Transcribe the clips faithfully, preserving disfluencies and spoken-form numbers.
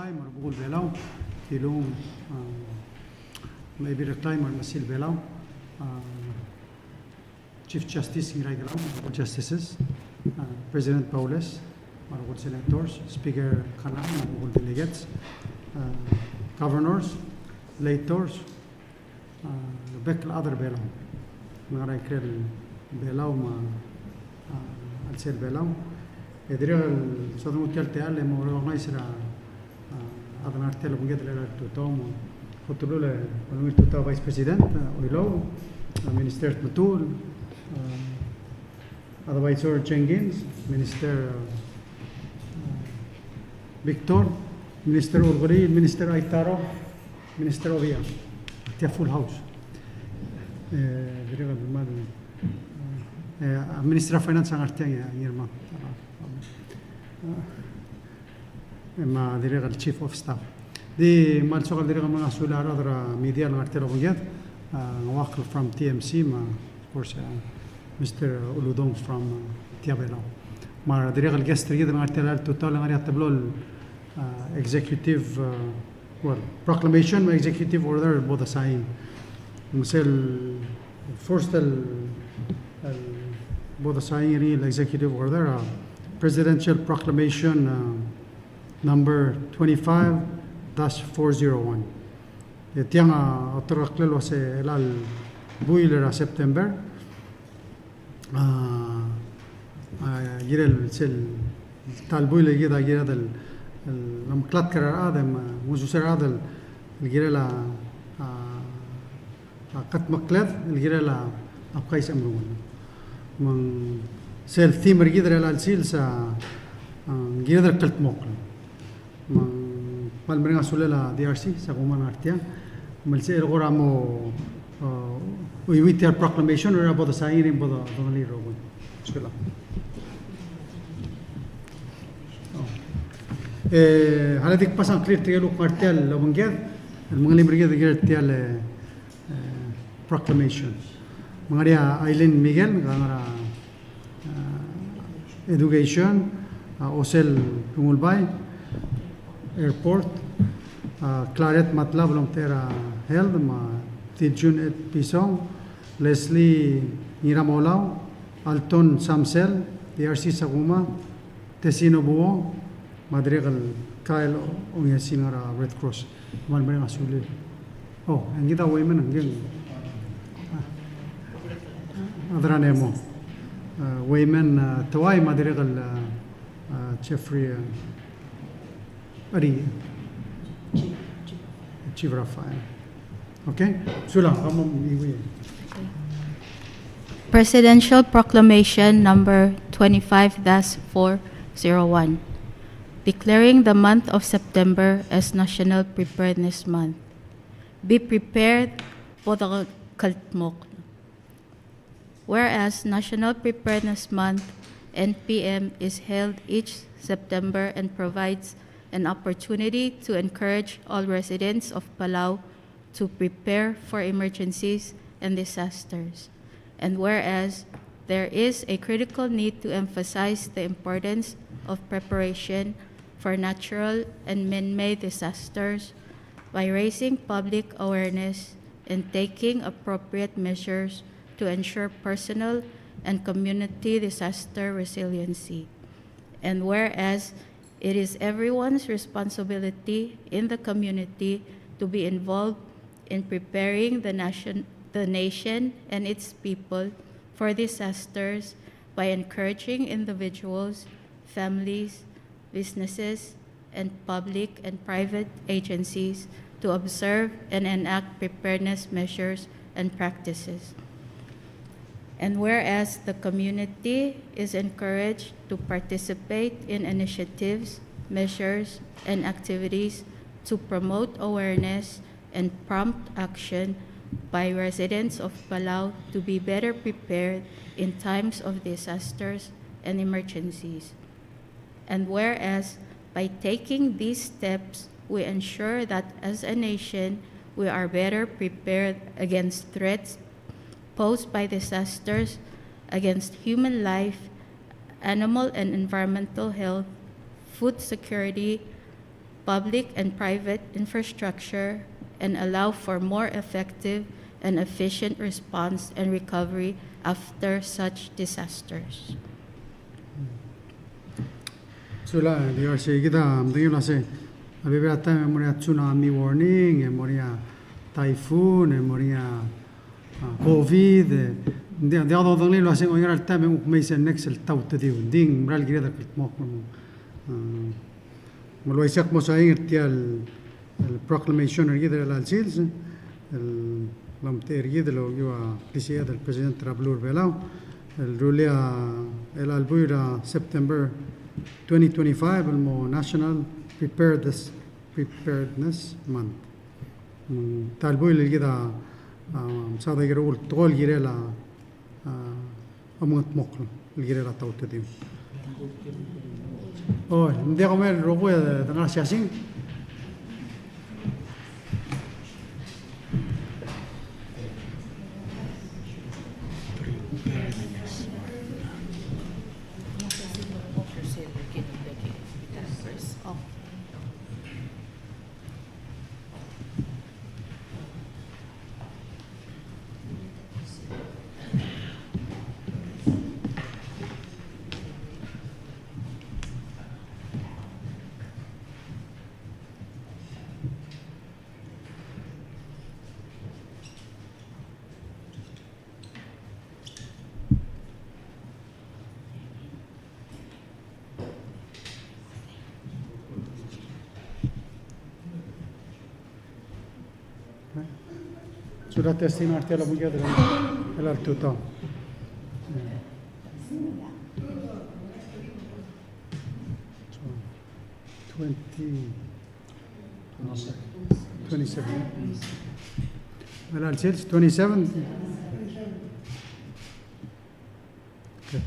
Reklai me a rubekul Belau, Tilung, uh, me a Ebil Reklai me a Remesil Belau, uh, Chief Justice Ngiraikelau, Justices, uh, President Baules, me a rokui el Senators, Speaker Kanai, me a rokui el Delegates, uh, Governors, Legislators, uh, bek el chad er a Belau. Ng ngar er a ikrel Belau me a, uh, chelsel Belau. E dirrek el soad el nguu tia el techall e mo recognize er a a, a chad el ngar tia el obengked el chelecha el tutau, me a kot el uchul e ungil tutau Vice President, a, Oilouch, a, Minister Tmetuchl, a, Advisor Jenkins, Minister, a, a, Victor, Minister Urgeriil, Minister Aitaro, Minister Obichang. Tia full house. E, dirrek el kmal, e, a, Minister of Finance a ngar tia, e, Ngirmang. E, me a dirrek el Chief of Staff. Di kmal soak el dirrek el mereng a sulel a rechad er a media el ngar tia el obengked, a, Ngeuakl from T M C, me a, of course, a, Mister Uludong from, a, Tia Belau. Me a dirrek el guest er kid el ngar tia el tutau el ngar er ngii a teblo el, a, executive, a, well, proclamation me a executive order el bo de sign. Me sel first el, el bo de sign er ngii el executive order, a, Presidential Proclamation, a, number twenty-five dash four zero one. E tiang a oterekeklel el uase chelecha el buil er a September, a, a, kirel sel ta el buil el kid a kired el, el omeklatk er a rechad me a ngosuir a rechad el kirel a, a, a kudmekled el kirel a, a bkais a meruul. Me ng sel theme er kid er chelecha el sils a, a, kired el kldmokl. Me ng kmal mereng a sulel a D R C, Sakuma el ngar tia. Me sel kora mo, a, uiuii tia el proclamation, er a bo de sign, bo de, bo de ngilai el rokui. Sulang. E, a le di kbasang clear tirke el kuk ngar tia el obengked, el mengelim er kid el kirel tia el, e, proclamation. Me ng ngar er ngii a Aileen Miguel, ngar er a, a, Education, a, Osel Rengulbai, Airport, a, Claret Matlab el omtechei er a Health, me a Tiljun Ed Pisong, Leslie Ngiramolau, Alton Samsel, D R C Sakuma, Tesino Buo, me a dirrek el Kyle Ongesin ngar er a Red Cross. Kmal mereng a sulel. O, e ng kid a women, ng kid a, a, Adranemo. A, women, a, Tewai me a dirrek el, a, a, Jeffrey, a, Ari. Chief Rafael. Okay? Sulang, kamo iwi. Presidential Proclamation Number twenty-five dash four zero one, declaring the month of September as National Preparedness Month. Be prepared, bo de kldmokl. Whereas National Preparedness Month, N P M, is held each September and provides an opportunity to encourage all residents of Palau to prepare for emergencies and disasters. And whereas there is a critical need to emphasize the importance of preparation for natural and man-made disasters by raising public awareness and taking appropriate measures to ensure personal and community disaster resiliency. And whereas it is everyone's responsibility in the community to be involved in preparing the nation, the nation and its people for disasters by encouraging individuals, families, businesses, and public and private agencies to observe and enact preparedness measures and practices. And whereas the community is encouraged to participate in initiatives, measures, and activities to promote awareness and prompt action by residents of Palau to be better prepared in times of disasters and emergencies. And whereas, by taking these steps, we ensure that as a nation, we are better prepared against threats posed by disasters against human life, animal and environmental health, food security, public and private infrastructure, and allow for more effective and efficient response and recovery after such disasters. Sulang, di ua se kid a medengei el ua se a bebil er a taem e mo er ngii a tsunami warning, e mo er ngii a typhoon, e mo er ngii a, a, COVID, e ng di, ng diak dodengelii el ua se ng oingerang el taem e ng kuk mei sel next el tautediu. Ng di ng mera el kired el kldmokl. A, Me le uaisei ak mo sain er tia el, el proclamation er kid er chelecha el sils, el omtechei er kid el okiu a klisichel el President er a beluu er a Belau, el rullii a chelecha el buil er a September twenty twenty-five el mo National Preparedness, Preparedness Month. Mm, ta el buil el kid a, a, mesaod a ikel rokui el tekoi el kirel a, a, omengetmokl el kirel a tautediu. O, ng diak a mei el rokui e de ngar er a siasing. Sulang, testing er tia el obengked er chelecha el tutau. Twenty, twenty-seven. Chelecha el sils, twenty-seven. Okay.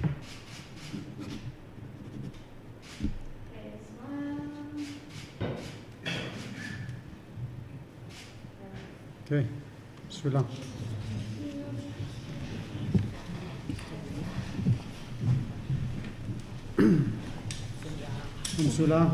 Okay. Sulang. Sulang.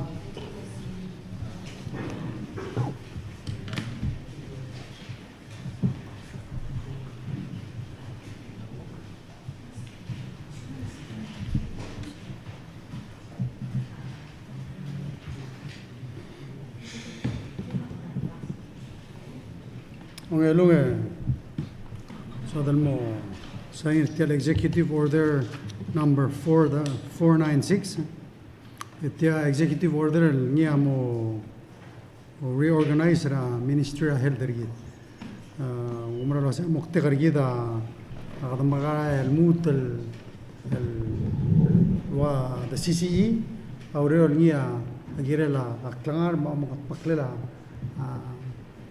Ongelung e soad el mo sain er tia el Executive Order number four, the four nine six. E tia Executive Order el ngii a mo reorganize er a Ministry er a Health er kid. A, ng mera el uase a moktek er kid a, a kede mekera el lmuut el, el ua the C C E a ureor el ngii a kirel a klengar me a omekedmeklel a, a,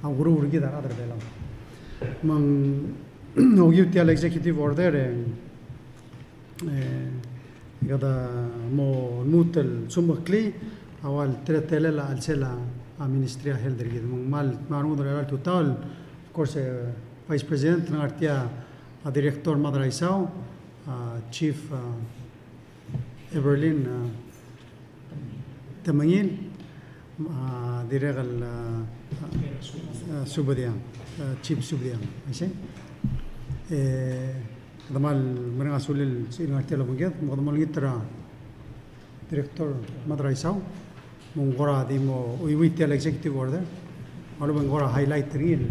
a ukeruul er kid a rechad er Belau. Me ng okiu tia el executive order e, e kede mo lmuut el sumecheklii a ua teletelel a chelsel a, a Ministry er a Health er kid. Me ng kmal, kmal rengud er a tutau el, of course, e, Vice President, ng ngar tia a Director Madraisau, a Chief, a Everlyn, a Temengil, a dirrek el, a, a, Subediang, a Chief Subediang, aisei. E, kede kmal mereng a sulel el sebechir el ngar tia el obengked, me kede mo olengit er a Director Madraisau, me ng kora di mo chuieuii tia el executive order, me a lebo ng kora highlight er ngii.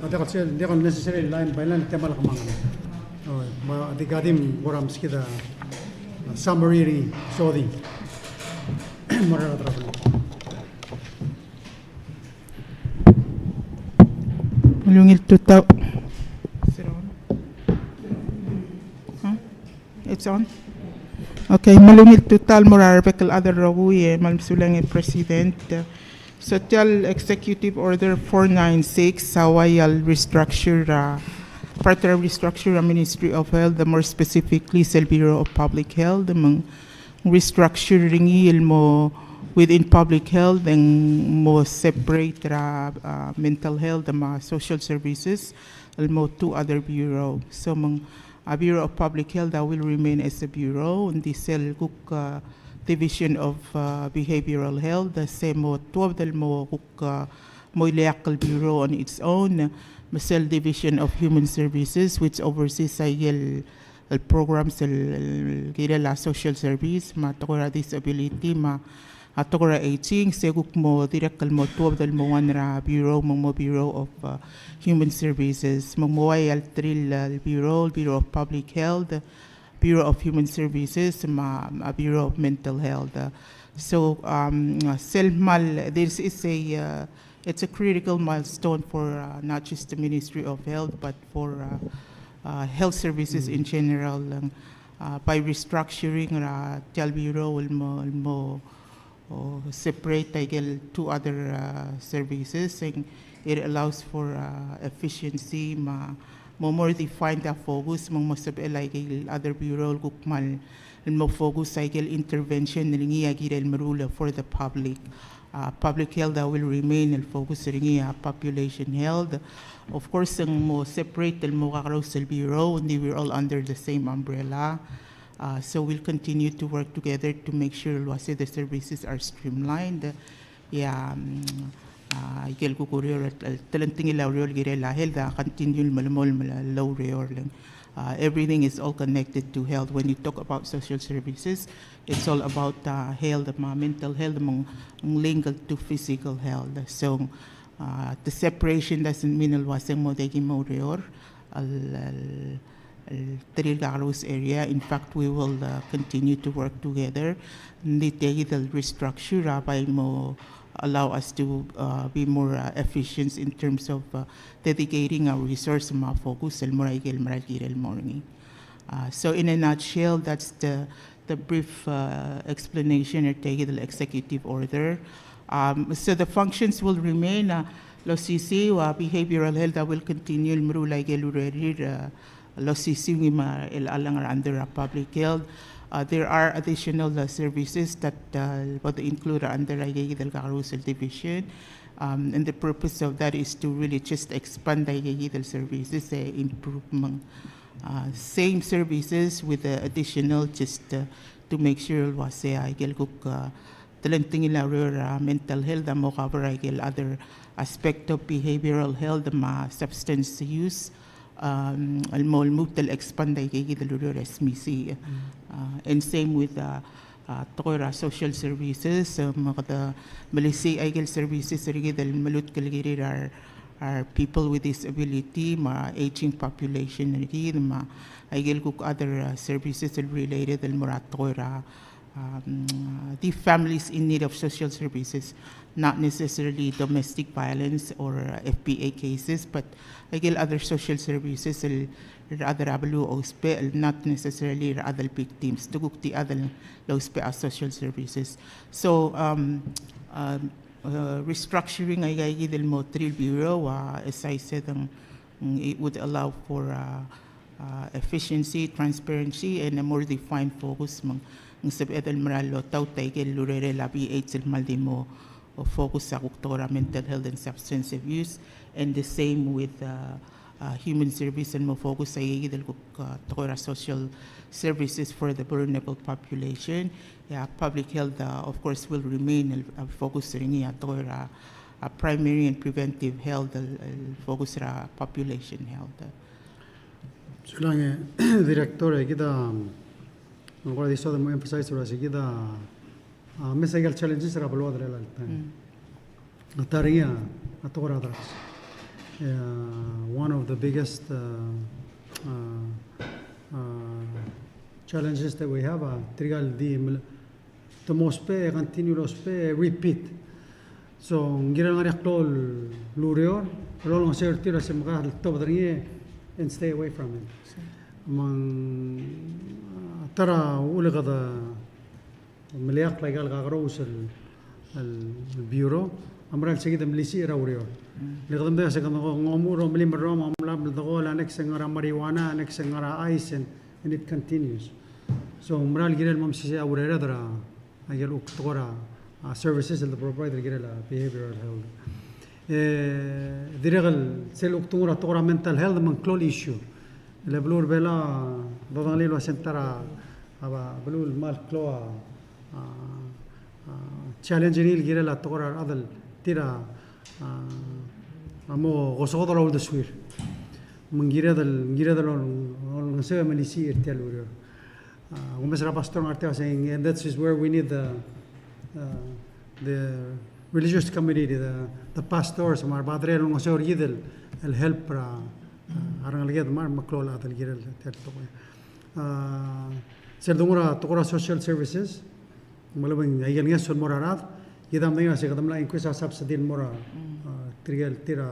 A diak el sel, diak el necessary line by line, tia el kmal kemanget. O, me a di ka di kora meskid a summary er ngii, sodii. Mo er a rechad er a beluu. Me a ungil tutau. Huh? It's on? Okay, me a ungil tutau el mo er a rebek el chad el rokui, e kmal mesulang e President. So tia el Executive Order four nine six a ua el restructure, a, further restructure a Ministry of Health, the more specifically sel Bureau of Public Health, me ng restructure er ngii el mo within public health, e ng mo separate er a, a, mental health me a social services, el mo two other bureau. So me ng, a, Bureau of Public Health a will remain as a bureau, ng di sel kuk, a, Division of, uh, Behavioral Health, se mo tuobed el mo kuk, uh, mo ileakl el bureau on its own, me sel Division of Human Services, which oversees aikel el programs el, el kirel a social service, me a tekoi er a disability, me a tekoi er a aging, se kuk mo dirrek el mo tuobed el mo one er a bureau, me ng mo Bureau of, uh, Human Services, me ng mo ua el three el bureau, Bureau of Public Health, Bureau of Human Services, me a, me a Bureau of Mental Health. Uh, so, um, sel kmal, this is a, uh, it's a critical milestone for, uh, not just the Ministry of Health, but for, uh, uh, health services in general. Uh, by restructuring er a tia el bureau el mo, el mo o separate aikel two other, uh, services, and it allows for, uh, efficiency, me a mo more defined a focus, me ng mo sebechel aikel other bureau el kuk kmal el mo focus aikel intervention el ngii a kirel meruul for the public. Uh, public health a will remain el focus er ngii a population health. Of course, ng mo separate el mo kakerous el bureau, and they were all under the same umbrella. Uh, so we'll continue to work together to make sure el uase the services are streamlined. Yeah, um, uh, ikel kuk ureor, uh, telengtengil a ureor el kirel a health a continue el melemolem el oureor. Uh, everything is all connected to health. When you talk about social services, it's all about, uh, health, me a mental health, me ng, me ng linked to physical health. So, uh, the separation doesn't mean el uase ng mo dikea mo oureor el, el, el three el kakerous area. In fact, we will, uh, continue to work together. Ng di tia kid el restructure a bai mo allow us to, uh, be more, uh, efficient in terms of, uh, dedicating our resource me a focus el mo er aikel mera el kirel el mo er ngii. Uh, so in a nutshell, that's the, the brief, uh, explanation er tia kid el executive order. Um, so the functions will remain, uh, el osisiu a behavioral health a will continue el meruul aikel urerir, uh, el osisiu ngii me a chelechang er a under a public health. Uh, there are additional, uh, services that, uh, would include under aika kid el kakerous el division. Um, and the purpose of that is to really just expand aika kid el services, uh, improvement. Uh, same services with the additional just, uh, to make sure el uase aikel kuk, uh, telengtengil a ureor er a mental health a mo cover aikel other aspect of behavioral health me a substance use, um, el mo lmuut el expand aika kid el ureor er a smisichii. Uh, and same with, uh, uh, tekoi er a social services, uh, me kede melisiich aikel services er kid el melutk el kirir a re, a re people with disability, me a aging population er kid, me aikel kuk other, uh, services el related el mo er a tekoi er a um, the families in need of social services, not necessarily domestic violence or, uh, F B A cases, but aikel other social services el, el other a beluu a ousbech, el not necessarily el other victims, te kuk di other el ousbech a social services. So, um, um, uh, restructuring aika kid el mo three el bureau, uh, as I said, um, Mm, it would allow for, uh, uh, efficiency, transparency, and a more defined focus. Me ng, ng sebeched el mera el lotaut aikel urerel a B H el kmal di mo, uh, focus a kuk tekoi er a mental health and substance abuse, and the same with, uh, uh, human service el mo focus aika kid el kuk, uh, tekoi er a social services for the vulnerable population. Yeah, public health, uh, of course, will remain el, uh, focus er ngii a tekoi er a, uh, primary and preventive health, el, el focus er a population health. Sulang e, Director, e kid a, ng kora di soad el mo emphasize er a se kid a, a, mesa aikel challenges er a beluad er chelecha el taem. Mm. A ta er ngii a, a tekoi er a drugs. E, one of the biggest, uh, uh, uh, challenges that we have, a tirka el di mle, te mo ousbech, continue el ousbech, repeat. So, ng kirel ngar er ngii a klou el ureor el olengeseu er tir el se mekera el tobed er ngii and stay away from it. Me ng, uh, ta er a uchul e kede meliakl aika el kakerous el, el bureau, a mera el se kid a melisiich er a ureor. Le kede medengei se kede ng omuchel er a omelim el rrom, a omlab el dekool, a next e ng ngar er a marijuana, a next e ng ngar er a ice, and, and it continues. So, ng mera el kirel el mo mesisiich a urered er a, aike el kuk tekoi er a, a, services el de provide el kirel a behavioral health. E, dirrek el sel kuk tmuu er a tekoi er a mental health me ng klou el issue. Le beluu er a Belau a dodengelii el uase ng ta er a, a, beluu el kmal klou a, a, a, challenge er ngii el kirel a tekoi er a rechad el tir a, a, a mo kosokodel a uldesuir. Me ng kired el, ng kired el ol-, olengeseu e melisiich er tia el ureor. A, kumes er a pastor ngar tia el saying, and that is where we need the, uh, the religious community, the, the pastors, me a repadre el olengeseu er kid el, el help er a, a rengeleked me a remeklou el chad el kirel tia el tekoi. A, sel donguu er a tekoi er a social services, me a lebo ng aikel ngeso el mo er a rechad, kid a medengei el uase kede mla increase a subsidy el mo er a, a, tirke el tir a,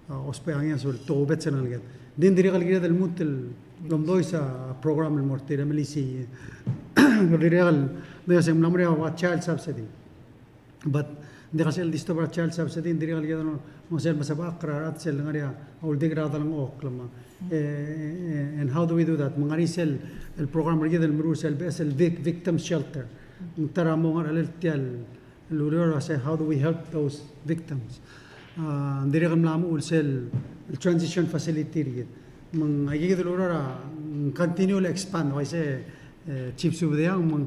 a, ousbech a ngeso el tokubets el ngeleked. Ng di dirrek el kired el lmuut el omdois a program el mo er tir e melisiich. Dirrek el, ng di uase ng mla mo er a child subsidy. But ng diak el sel disturb er a child subsidy, ng dirrek el kired el mo sel mesebechakl er a rechad sel ngar er a uldik er a delengchokl me a. E, e, e, and how do we do that? Me ng ngar er ngii sel, el program er kid el meruul sel, sel vic-, victim shelter. Ng ta er a mo ngar er a chelsel tia el ureor el uase, how do we help those victims? A, ng dirrek el mla mo uchul sel, el transition facility er kid. Me ng aike kid el ureor a, ng continue el expand, uaisei, e, Chief Subedeang, me ng,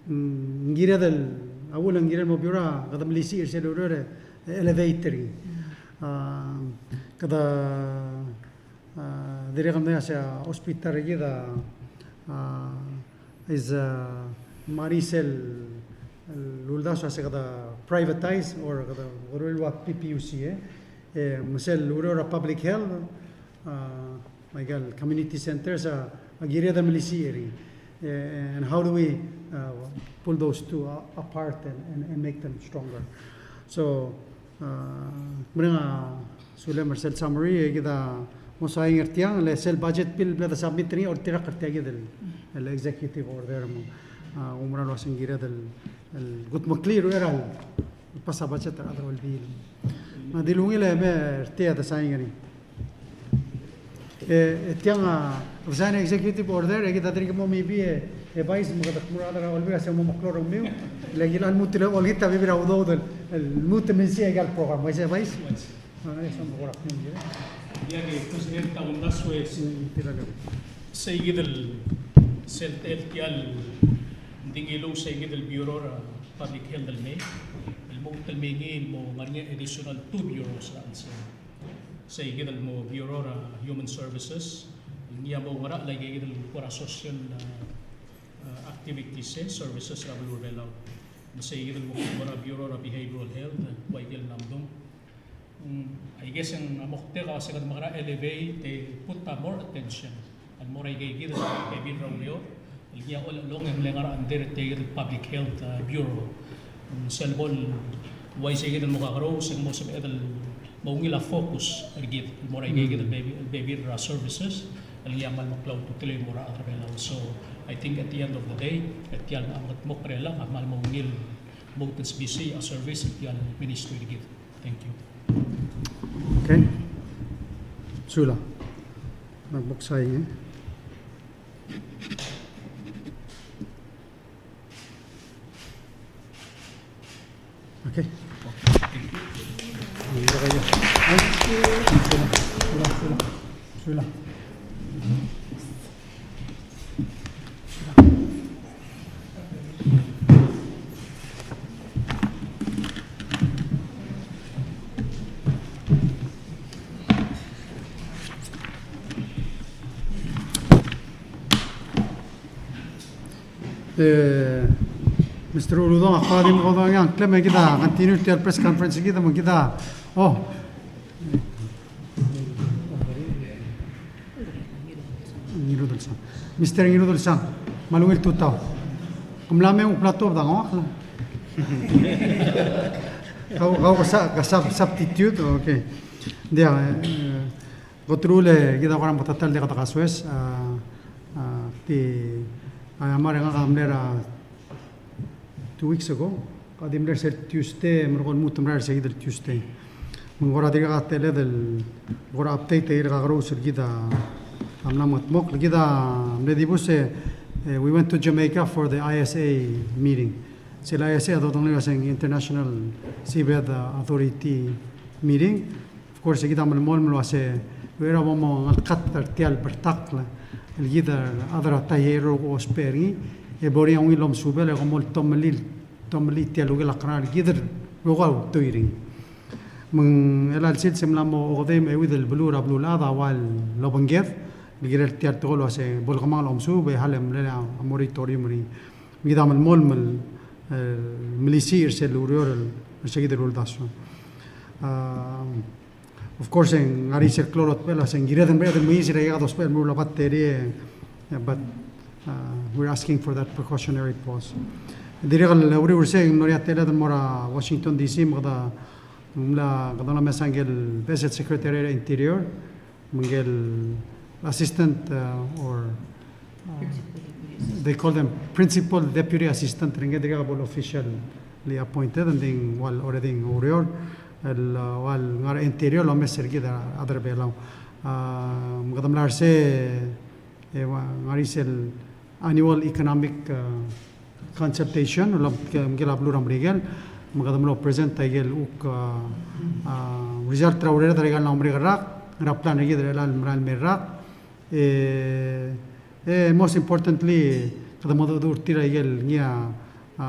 mm, ng kired el, a uchul e ng kired el mo bureau a kede melisiich er sel ureor e, e elevate er ngii. A, kede, a, dirrek el mle uase a hospital er kid a, a, is, a, me a ngar er ngii sel, el uldasu el uase kede privatize or kede, kede ua P P U C, e. E, me sel ureor er a public health, a, me aike el community centers a, a kired el melisiich er ngii. E, and how do we, uh, pull those two a-, apart and, and, and make them stronger? So, a, mereng a sulem er sel summary, e kid a mo sain er tiang, le sel budget bill el bla de submit er ngii a oltirakl er tia kid el, el executive order me, a, oumera el uase ng kired el, el kudmeklii er a el pass a budget er a rechad er a Olbiil. Me a di ungil e me er tia de sain er ngii. E, e tiang a, sign executive order, e kid a dirk mo mebii e, e Vice me kede kmo er a rechad er a Olbiil a se mo meklou er kemiu. Le kid a lmuut el olengit a bebil er a udoud el, el lmuut el melisiich aika el program. Uaisei, Vice? Uaisei. A, e, se mo kora kmo ng. Ia, ke President, a kumdasu e. Mm, tia el. Sei kid el, sel, el tia el, ng di ngiluu sei kid el Bureau er a Public Health el mei. El lmuut el mei ngii el mo ngar er ngii a additional two bureaus er a chelsel. Sei kid el mo Bureau er a Human Services, el ngii a mo ngar er a, like, kid el kora social, a, a, activities, e, services er a beluu er a Belau. Me sei kid el mo er a Bureau er a Behavioral Health, ua ikel mla medung. Mm, I guess ng moktek a se kede mekera elevate, e put a more attention el mo er aike kid el bebil er a ureor, el ngii a olechelong e ng mle ngar er a under er tia kid el public health, a, bureau. Mm, sel bo el uaisei kid el mo kakerous, e ng mo sebeched el mo ungil a focus er kid el mo er aike kid el bebil, el bebil er a services el ngii a kmal meklou a ultutelel el mo er a rechad er a Belau. So I think at the end of the day, e tia el mla mekedmokl er chelechang a kmal mo ungil mo ultebesii a service er tia el ministry er kid. Thank you. Okay. Sulang. Ng mo sain, e. Okay. Sulang, sulang, sulang. Sulang. E, Mister Uludong, ak di mo dodengei a ngklem e kid a continue tia el press conference er kid me kid a, oh. Ngirudelsang. Mister Ngirudelsang, me a ungil tutau. Ke mla mei e ng bla tuobed a ngak. Kau, kau ke sa-, ke sub-, substitute, okay. Ng diak, e, kot el uchul e kid a kora mo ta el diak kede kasoes, a, a, di, a, mera e ngak a mle er a two weeks ago, ak di mle er sel Tuesday, me ng kora lmuut el merael er se kid el Tuesday. Me ng kora dirkak a teled el kora update er a kakerous er kid a mla mengetmokl, kid a mle dibus e, e, we went to Jamaica for the I S A meeting. Sel I S A a dodengelii el uase ng International Seabed, a, Authority meeting. Of course, kid a melemolem el uase, er a bo mo ngelkat er tia el bertakl el kid a rechad er a Taiheiro a ousbech er ngii, E bo er ngii a ungil el omesubel e kom mo tomellii, tomellii tia el uchul a kerang er kid el rokui a ultuil er ngii. Me ng chelecha el sils e ng mla mo okedei me a euid el beluu er a beluulechad a ua lobengked el kirel tia el tekoi el uase bo le kemanget el omesuub e hale mle a moratorium er ngii. Me kid a melemolem el, e, melisiich er sel ureor er se kid el uldasu. A, Of course, e ng ngar er ngii sel klou el otebechel el uase ng kired el mereched el mei er a ikakid a dousbech el meruul a battery, e, but, uh, we're asking for that precautionary pause. Dirrek el uriul er sei, ng mlo er ngii a techelled el mo er a Washington D C, me kede mla, kede mla mesa ngike el Beches el Secretary er a Interior, me ngike el Assistant, uh, or Principal Deputy Assistant. They call them Principal Deputy Assistant, e ngii a dirrek el bo el officially appointed, and then, well, already oureor, el, uh, ua el ngar er a Interior el omes er kid a rechad er a Belau. Uh, me kede mla er sei, e, ua, ngar er sel annual economic, uh, consultation, el, ke, ngike el beluu er a Merikel, me kede mlo present a ikel kuk, uh, uh, result er a urered er a ikel mla merek el rak, er a plan er kid er a merael el mei el rak, E, e, most importantly, kede mo dmu er tir a ikel ngii a, a,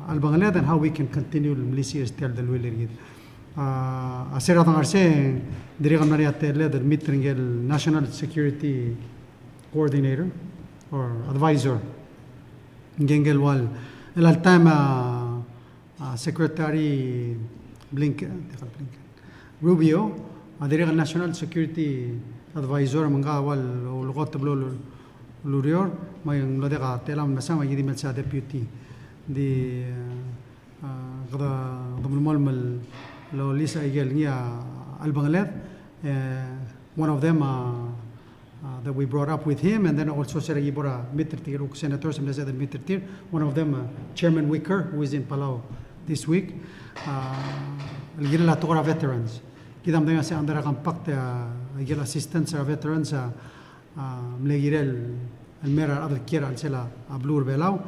chelebangeled and how we can continue el melisiich er tia el deleuill er kid. A, a se er a dengar er sei, dirrek el mla er ngii a techelled el meet er ngike el National Security Coordinator or Advisor. Ngike el ua el, el all time, a, a, Secretary Blinken, diak el Blinken, Rubio, a dirrek el National Security Advisor, me ngka a ua el, el kot el blo el, el ureor, me ng mlo diak a techellem el mesa, me aki di mesa a deputy. Di, a, kede, kede melemolem el olisa a ikel ngii a chelebangeled, e, one of them, a, uh, that we brought up with him, and then also se er a ki bo er a meet er tirke el kuk senators, me se el meet er tir, one of them, uh, Chairman Wicker, who is in Palau this week, uh, el kirel a tekoi er a veterans. Kid a medengei el uase under a compact, uh, a ikel assistance er a veterans, uh, uh, mle kirel el mei er a rechad el kiei er a chelsel a beluu er a Belau.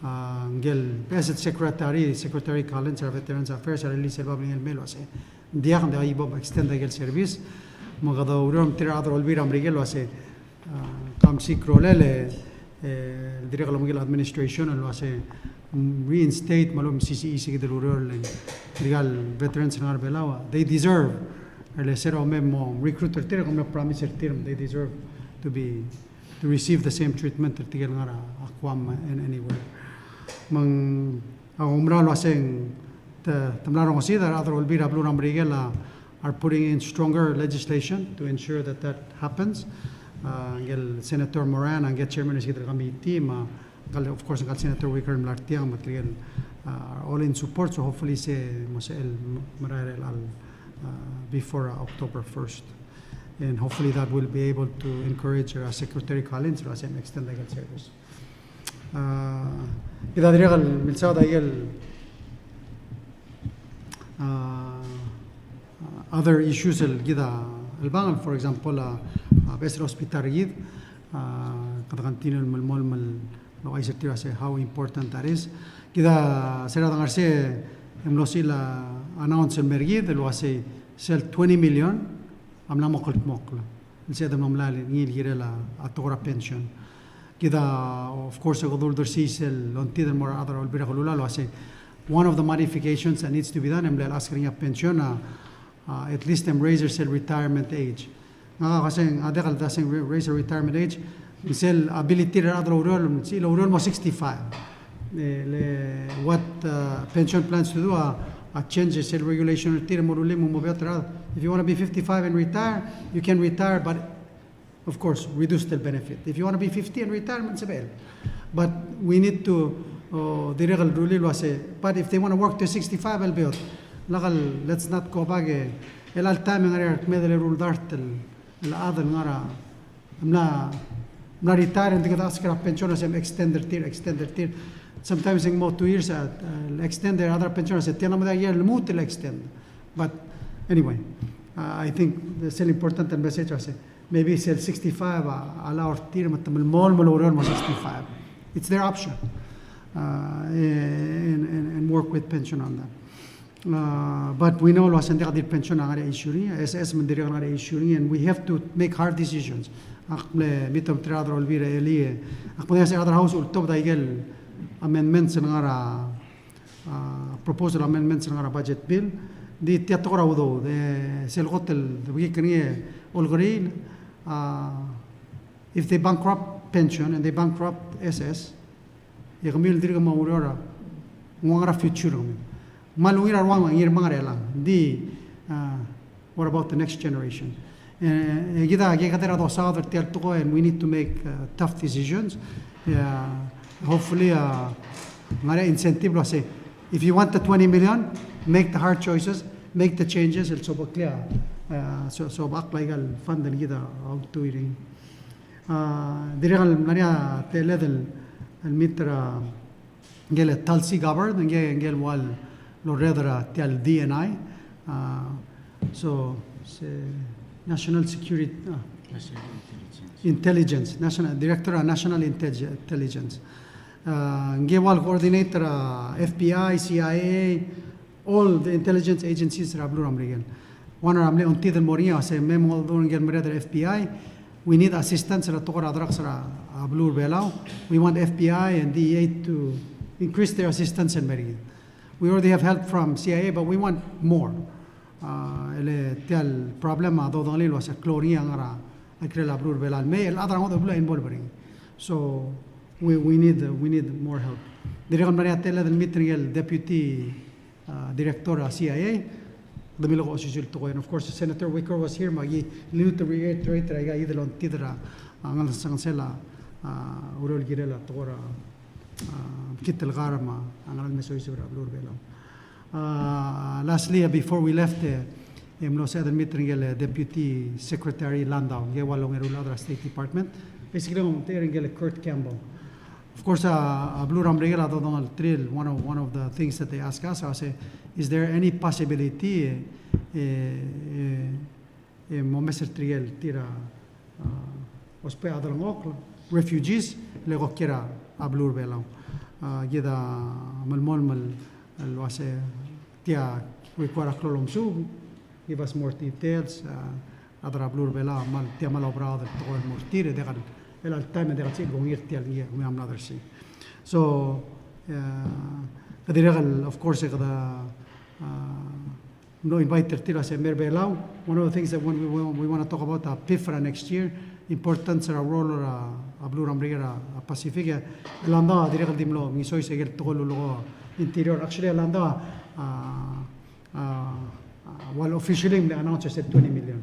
A, ngike el Assistant Secretary, Secretary Collins er a Veterans Affairs, a release el bab el ngii el mei el uase ng diak, ng diak a ki bo extend a ikel service. Me kede oureor me tir a rechad er a Olbiil er a Merikel el uase, a, kom siik a rolel e, e, dirrek el ungil administration el uase, mm, reinstate me a lechub e mesisiich se kid el ureor el, tirka el veterans el ngar er a Belau, they deserve. E le se er a mo recruit er tir, kom promise er tir, they deserve to be to receive the same treatment er tirke el ngar er a Guam in anywhere. Me ng, a, oumera el uase ng te, te mla rongesii a rechad er a Olbiil er a beluu er a Merikel a, are putting in stronger legislation to ensure that that happens. A, ngike el Senator Moran, a, ngike el chairman er se kid el committee, me a, ngka el, of course, ngka el Senator Wicker el mla er tiang, me tirke el, a, are all in support, so hopefully se mo sebechel el merael er a, a, before, a, October first. And hopefully that will be able to encourage, uh, Secretary Collins el uase extend a ikel service. Uh, kid a dirrek el milsaod a ikel, uh, other issues el kid a chelebangel, for example, uh, uh, beches el hospital er kid, uh, kede continue el melemolem el ouchais er tir el uase how important that is. Kid a se er a dengar er sei e mlo sebechel a announce el mer kid el uase sel twenty million a mla mo kldmokl el sebeched el mo melai er ngii el kirel a tekoi er a pension. Kid a, of course, e kede uldersii sel ongtid el mo er a rechad er a Olbiil er a Kelulau el uase one of the modifications that needs to be done e mle ask er ngii a pension a, a, at least e mo raise er sel retirement age. Ngak a uase ng, a diak el uase ng re-, raise er retirement age, sel ability er a rechad el oureor, sel oureor el mo sixty-five. E le what, uh, pension plans to do, a, a change sel regulation er tir el mo rullii me ng mo beot er a rechad. If you want to be fifty-five and retire, you can retire, but of course, reduce the benefit. If you want to be fifty and retire, me ng sebechel. But we need to, uh, dirrek el rullii el uase, but if they want to work to sixty-five, el beot. Lak el, let's not go back, e, el all time e ng ngar er ngii a kmeed el eru el dart el, el chad el ngar er a, mla, mla retire, e ng di kede ask er a pension el uase extend er tir, extend er tir. Sometimes e ng mo two years, a, a, extend er a rechad er a pension el uase tia ng mo diak a year el lmuut el extend. But anyway, uh, I think the sel important el message el uase maybe sel sixty-five a, a allow er tir me te melemolem el oureor el mo sixty-five. It's their option. Uh, and, and, and work with pension on that. Uh, but we know el uase ng diak di el pension a ngar er a issue er ngii, S S me ng dirrek el ngar er a issue er ngii, and we have to make hard decisions. Ak mle meet er tir a rechad er a Olbiil er a Elii, ak mle se a rechad er a House a ultobed a ikel amendments el ngar er a, a, proposal amendments el ngar er a budget bill. Ng di tia tekoi er a udoud, e, sel kot el debekikl er ngii a Olkeriil, a, if they bankrupt pension and they bankrupt S S, e kemiu el dirk mo oureor er a, ng ua ngera future er kemiu. Me a ungil er a rua me a Ngirmang er a Elang. Ng di, a, what about the next generation? E, e kid a, kid a kede er a dosaod er tia el tekoi, and we need to make, uh, tough decisions. E, hopefully, uh, ng ngar er ngii a incentive el uasei, if you want the twenty million, make the hard choices, make the changes, el sobeklii a, uh, so, sobekl aika el fund el kid a ultuil er ngii. A, dirrek el mla er ngii a techelled el, el meet er a, ngike el Tulsi Gabbard, ngike, ngike el ua lorreder er tia el D N I. A, so, se National Security, a, National Intelligence. Intelligence, National, Director er a National Intelli-, Intelligence. A, ngike el ua coordinator er a F B I, C I A, all the intelligence agencies er a beluu er a Merikel. One er a mle ongtid el mo er ngii a se me mo dmu er ngike el merreder er a F B I, we need assistance er a tekoi er a drugs er a, a, beluu er a Belau. We want F B I and D E A to increase their assistance el mer kid. We already have help from C I A, but we want more. A, ele tia el problem a dodengelii el uase klou er ngii a ngar er a ikrel a beluu er a Belau. Me el chad er a ngodech el beluu a involve er ngii. So we, we need, we need more help. Dirrek el mla er ngii a techelled el meet er ngike el deputy, a, director er a C I A. Kede milekoi a osisiu el tekoi. And of course, Senator Wicker was here, me aki lmuut el reiterate er aika kid el ongtid er a, a, ngesengesel a, a, ureor el kirel a tekoi er a, a, kid el kar me a, a ngerang el me soiseb er a beluu er a Belau. A, lastly, a, before we left, e, e mlo sebeched el meet er ngike el Deputy Secretary Landau, ngike el ua longeru el chad er a State Department. Basically, ng omtechei er ngike el Kurt Campbell. Of course, a, a beluu er a Merikel a dodengelterir, one of, one of the things that they ask us, a se, is there any possibility, e, e, e, e mo mes er tirke el tir a, a, ousbech a delengchokl, refugees, el ko kiei er a beluu er a Belau? A, kid a melemolem el, el uase tia require a klou el omesuub, give us more details, a, a rechad er a beluu er a Belau a kmal, tia kmal oberaod el tekoi el mo er tir, e diak el, el all time, e diak el sebechir el kongei er tia el ngii, me a mla er sei. So, e, kede dirrek el, of course, e kede, a, mlo invite er tir a se mer Belau. One of the things that when we, we, we want to talk about a PIF er a next year, importance er a role er a, a beluu er a Merikel er a, a Pacific. E Landau a dirrek el di mlo mengisois a ikel tekoi el lulekoi a Interior. Actually, Landau a, a, a, well, officially ng mle announce er se twenty million.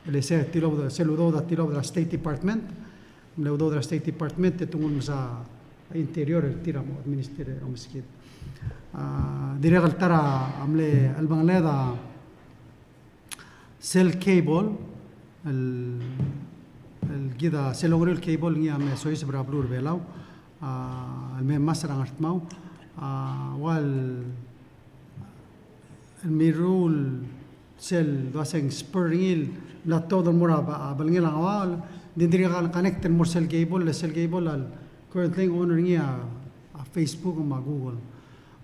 El se tilobed, sel udoud a tilobed er a State Department. Mle udoud er a State Department e te nguu el mesa Interior el tir a mo administer er a omeskid. A, dirrek el ta er a mle chelebangeled a sel cable, el, el kid a sel ongeru el cable ngii a me soiseb er a beluu er a Belau, a, el me ngmasech er a Ngardmau, a, ua el, el mirruul sel doaseng spur er ngii el mla tuobed el mo er a ba-, a belngel a Ngauaol, ng di dirrek el connect el mo er sel cable, le sel cable a currently ng owner er ngii a, a Facebook me a Google.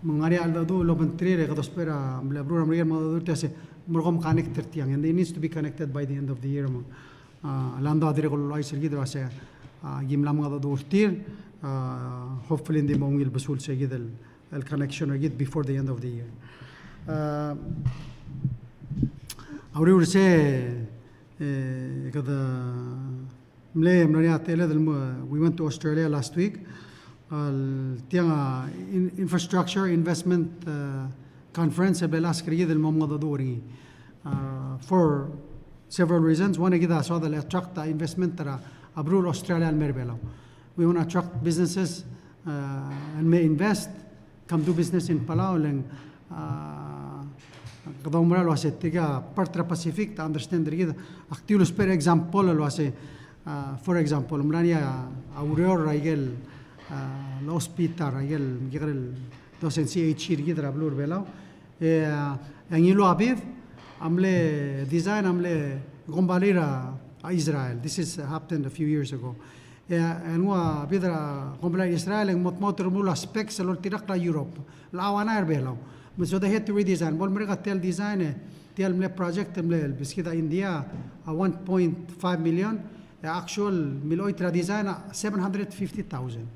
Me ng ngar er ngii a cheldecheduch el obengterir e kede ousbech er a mle beluu er a Merikel el mengedecheduch er tir a se, merekong connect er tiang, and it needs to be connected by the end of the year. Me, a, Landau a dirrek el ouchais er kid el uase, a, ki mla mengedecheduch er tir, a, hopefully ng di mo ungil besul se kid el el connection er kid before the end of the year. A, a uriul er sei, e, kede mle, mle er ngii a techelled el mo, we went to Australia last week. El tiang a in-, infrastructure investment, a, conference el bla lask er kid el mo mengedecheduch er ngii. A, for several reasons. One, e kid a soad el attract a investment er a beluu er a Australia el mer Belau. We want to attract businesses, a, el me invest, come do business in Palau, le ng, a, kede oumera el uase tirka part er a Pacific te understand er kid. Ak di ulusbech er a example el uase, a, for example, ng mla er ngii a ureor er a ikel, a, el hospital, a ikel, ikel doaseng C H C er kid er a beluu er a Belau. E, a, e a ngiluu a bid a mle design a mle kombalii er a, a Israel. This is happened a few years ago. E a, e a nguu a bid er a kombalii er a Israel, e ng mo, mo termul a specs el oltirakl er a Europe, el ua ngii er a Belau. Me so they had to redesign. Bo lemerek a tia el design, e tia el mle project el mle lebeskid a India a one point five million, E actual mle oit er a design a seven hundred fifty thousand.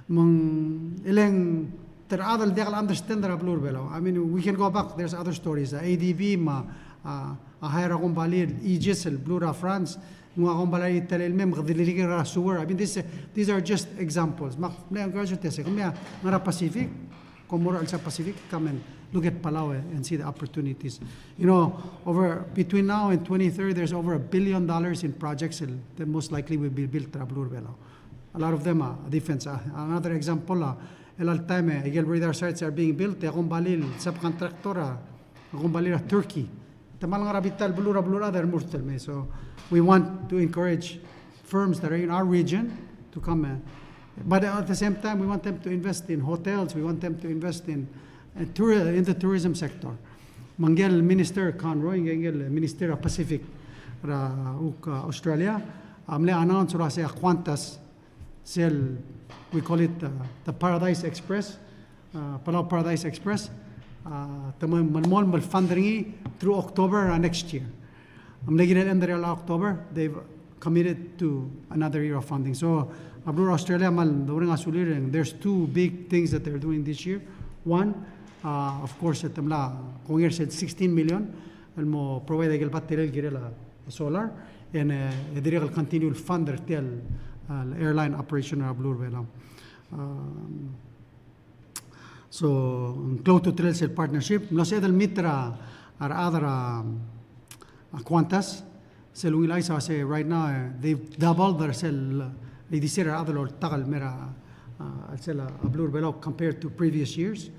Me ng, e le ng, te rechad el diak el understand er a beluu er a Belau. I mean, we can go back, there's other stories. A ADB me a, a, a hire a kombalii el Egis el beluu er a France, ng ua kombalii a Italy el mei me kede dirrek er a sewer. I mean, this, these are just examples. Me ak mle encourage er tia se, kemiu a ngar er a Pacific, kom mo er a South Pacific, come and look at Palau and, and see the opportunities. You know, over, between now and twenty thirty, there's over a billion dollars in projects that most likely will be built er a beluu er a Belau. A lot of them are defense. Uh, another example, uh, el all time, uh, aike el radar sites are being built, e a kombalii el subcontractor, uh, a kombalii er a Turkey. Te mal ngar er a bita el beluu er a, beluu er a, they're murtel me. So we want to encourage firms that are in our region to come, uh, but at the same time, we want them to invest in hotels, we want them to invest in, uh, tour-, in the tourism sector. Me ngike el Minister Conroy, ngike el Minister er a Pacific er a, uh, Australia, a mle announce er a se a Qantas, sel, we call it, uh, the Paradise Express, uh, Palau Paradise Express, uh, te mo melemolem el fund er ngii through October, uh, next year. A mle kirel end er a October, they've committed to another year of funding. So, a beluu er a Australia a mal doureng a sulir, and there's two big things that they're doing this year. One, uh, of course, e te mla kongei er sel sixteen million el mo provide aike el battery el kirel a solar, and, uh, e dirrek el continue el fund er tia el, uh, airline operation er a beluu er a Belau. Um, So, ng klou a ultutelel sel partnership, mlo sebeched el meet er a, a rechad er a, a Qantas, sel ungil chais a se right now, eh, they've doubled er sel, eh, ildisel a rechad el oltak el mei er a, a, sel, a, beluu er a Belau compared to previous years.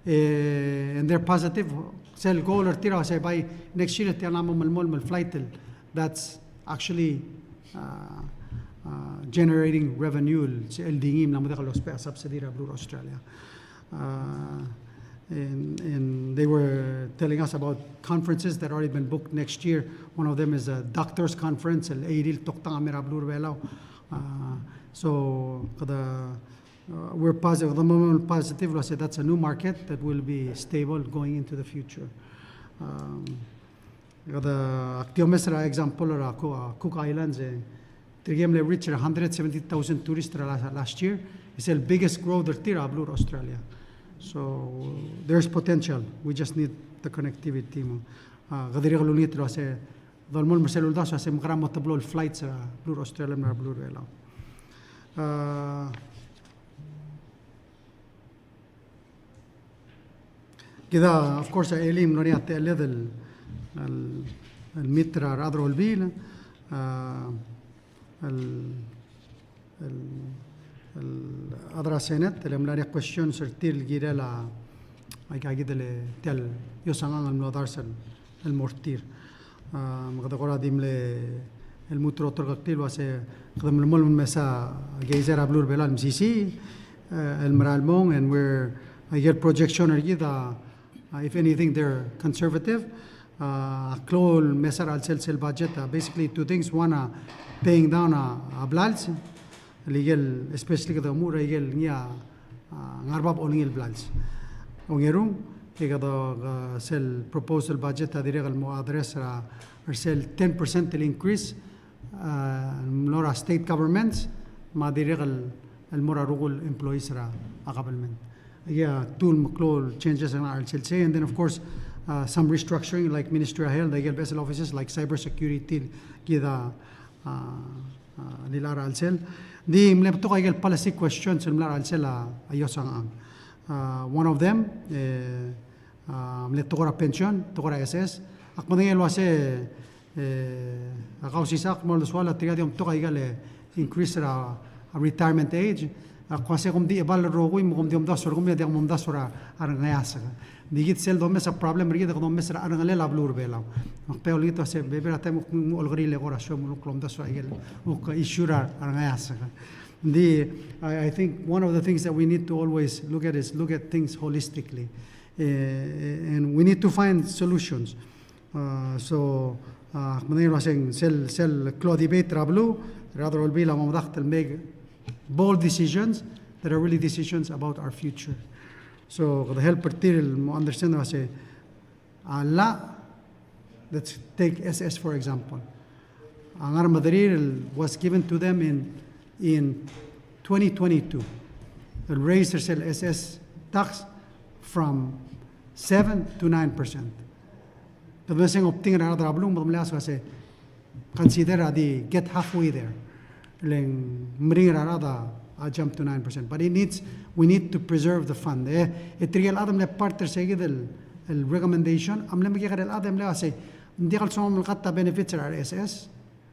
Eh, and they're positive, sel goal er tir a se by next year, e tia a mo melemolem el flight el that's actually, uh, uh, generating revenue el, el di ngii me ng mo diak lousbech a subsidy er a beluu er a Australia. Uh, and, and they were telling us about conferences that already been booked next year. One of them is a doctors conference, el eiril toktang a mei er a beluu er a Belau. Uh, so, kede, uh, we're positive, the moment positive, el uase that's a new market that will be stable going into the future. Um, Kede, ak di omes er a example er a Coo-, a Cook Islands, e tirke a mle reach er a hundred seventy thousand tourists er a la-, last year. It's the biggest growth er tir er a beluu er a Australia. So, there's potential. We just need the connectivity, mo. A, kede dirrek el olengit el uase, dolemolem er sel uldasu el uase mekerang e mo teblo el flights er a beluu er a Australia me a beluu er a Belau. A, Kid a, of course, a elii e mlo er ngii a techelled el, el, el meet er a rechad er a Olbiil, a, el, el, el chad er a Senate, el mla er ngii a questions er tir el kirel a, aika kid el, tia el iosang el mlo dars el el mo er tir. A, me kede kora di mle lmuut er a ulterekokl el uase kede melemolem el mesa a keizai er a beluu er a Belau el mesisiich, e, el mera el mong, and we're, aike el projection er kid a, a, if anything, they're conservative. A, klou el mesa er a chelsel sel budget, a, basically two things. One, a, paying down a, a blals, el ikel, especially kede omuchel er a ikel ngii a, a, ngar er a bab a olengil el blals. Ongerung, e kede, a, sel proposed budget a dirrek el mo address er a, er sel ten percent el increase, a, el mlo er a state governments, me a dirrek el, el mo er a rokui el employees er a, a government. Ia, two el meklou el changes er a chelsel sei, and then of course, a, some restructuring like Ministry of Health, like beches el offices like cyber security, kid a, a, a, lilia er a chelsel. Di mle betok aike el policy questions el mla er a chelsel a, a iosang. A, one of them, e, a, mle tekoi er a pension, tekoi er a S S. Ak medengei el uase, e, a Kausisechakl me a uldesuel a tirka di omtok aike el increase er a, a retirement age. Ak uase kom di chebal el rokui me kom di omdasu er kemiu, e diak momdasu er a rengeasek. Di kid sel domes a problem er kid e kede omes er a cherrengelel a beluu er a Belau. Me ak di olengit el uase bebil er a taem kuk nguu a olekeriil el eko er a show me kuk lomdasu er a ikel, kuk issue er a rengeasek. Di, I, I think one of the things that we need to always look at is look at things holistically. E, and we need to find solutions. A, so, a, ak medengei el uaseng sel, sel klou a debate er a beluu, er a rechad er a Olbiil a mo medakt el make bold decisions that are really decisions about our future. So, kede help er tir el mo understand el uase, a, llach, let's take S S for example. a ngar er a mederir el was given to them in, in twenty twenty-two. El raise er sel S S tax from seven to nine percent. Kede mesa ng obting er a rechad er a beluu, me kede mle ask el uase, consider a di get halfway there. Le ng meringel er a rechad a jump to nine percent. But it needs, we need to preserve the fund. E, e tirke el chad el mle part er se kid el, el recommendation, a mle mekekerei el chad el mle uase, ng diak el soam el cut a benefits er a R S S,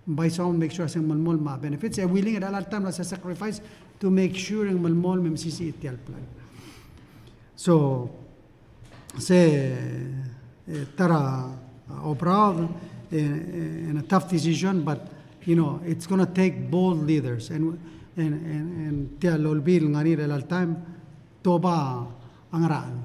bai soam el make sure se ng melemolem a benefits, e willing er a chelecha el taem el uase sacrifice to make sure ng melemolem e mesisiich tia el plan. So, se, e, ta er a, uh, oberaod, e, e, and a tough decision, but, you know, it's gonna take bold leaders. And, and, and, and tia el olbiil el ngar er ngii er a chelecha el taem, te oba a ngerachel.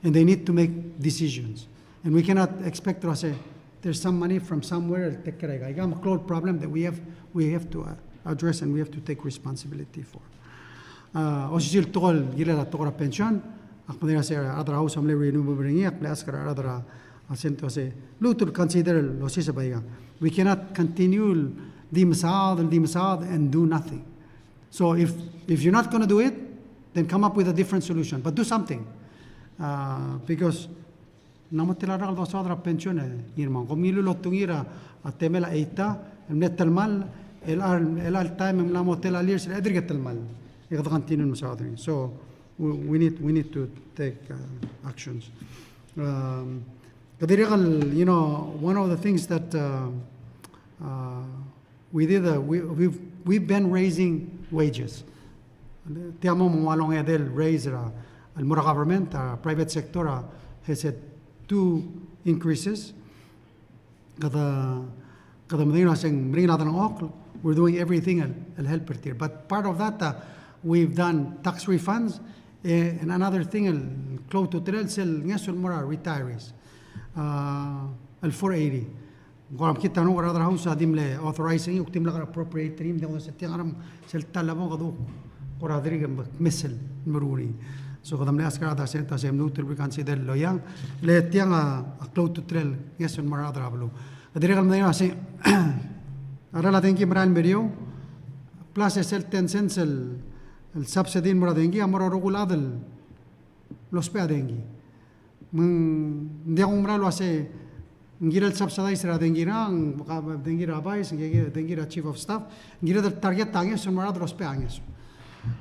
And they need to make decisions. And we cannot expect to say, there's some money from somewhere to take care of it. Aika a meklou el problem that we have, we have to, uh, address and we have to take responsibility for. Uh, osisiu el tekoi el kirel a tekoi er a pension, ak medengei el uase a rechad er a House a mle renew er ngii, ak mle ask er a rechad er a Senate el uase, lmuut el consider el osiseb aika. We cannot continue el di mesaod, el di mesaod and do nothing. So if, if you're not gonna do it, then come up with a different solution, but do something. Uh, because ng mla mo tela el rak el dosaod er a pension e ngii me ng, kom ngiluu el otungii er a temel a EITA, el mle telemall, el chelecha el, el chelecha el taem e ng mla mo tela el years el dirk telemall. E kede continue el mesaod er ngii. So we, we need, we need to take, uh, actions. Um, kede dirrek el, you know, one of the things that, uh, uh, we did, uh, we, we've, we've been raising wages. Tia mo ng ua longedei el raise er a, el mo er a government, a private sector, a, has had two increases. Kede, kede medengei el uase ng meringel a delengchokl, we're doing everything el, el help er tir. But part of that, uh, we've done tax refunds, e, and another thing el klou a ultutelel sel ngeso el mo er a retirees. Uh, el four eighty. Ng kora mekngit a renguk er a rechad er a House a di mle authorize er ngii, kuk di mle kora appropriate er ngii, me ng di kuk se tiang a rem sel ta el bong kede kuk kora dirk el mes el meruul er ngii. So kede mle ask er a rechad er a Senate el uase lmuut el reconsider el loia, le tiang a klou a ultutelel el ngeso el mo er a rechad er a beluu. Kede dirrek el medengei el uase a cheral a dengki el merael el meriou, plus e sel ten cents el, el subsidy el mo er a dengki a mo er a rokui el chad el ousbech a dengki. Me ng diak kuk mera el uase ng kirel subsidize er a dengki er a, ng, dengki er a vice, ng kirel dengki er a chief of staff, ng kired el target a ngeso el mo er a rechad el ousbech a ngeso.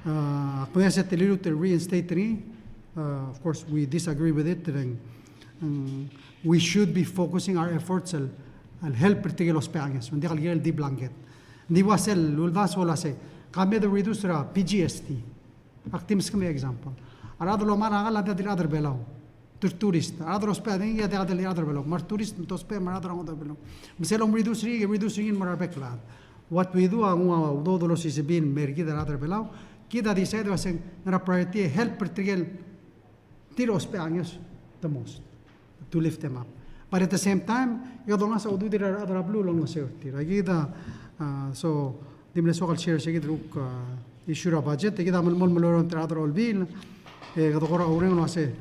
Uh, ak medengei el uase te liluut el reinstate er ngii, uh, of course we disagree with it, and, um, we should be focusing our efforts el, el help er tirke el ousbech a ngeso, ng diak el kirel di blanket. Ng di ua sel uldasu el uase, ka me de reduce er a P G S T. Ak di meskemiu a example. A rechad el omechar a ngall a diak di rechad er a Belau. Te tourist. A rechad el ousbech a dengki a diak di rechad er a Belau. Me a retourist me te ousbech me a rechad er a ngodech er a Belau. Me sel om reduce er ngii, reduce er ngii el mo er a rebek el chad. What we do, a nguu a udoud el osisebii el mer kid a rechad er a Belau, kid a decide el uase ng ngera a priority e help er tirke el tir a ousbech a ngeso the most to lift them up. But at the same time, e kede olengasech a ududir a rechad er a beluu el olengeseu er tir. Aki kid a, ah, so, di mle soak el share er se kid el kuk, ah, issue er a budget, e kid a melemolem el oureor er a rechad er a Olbiil, e kede kora oureng el uase,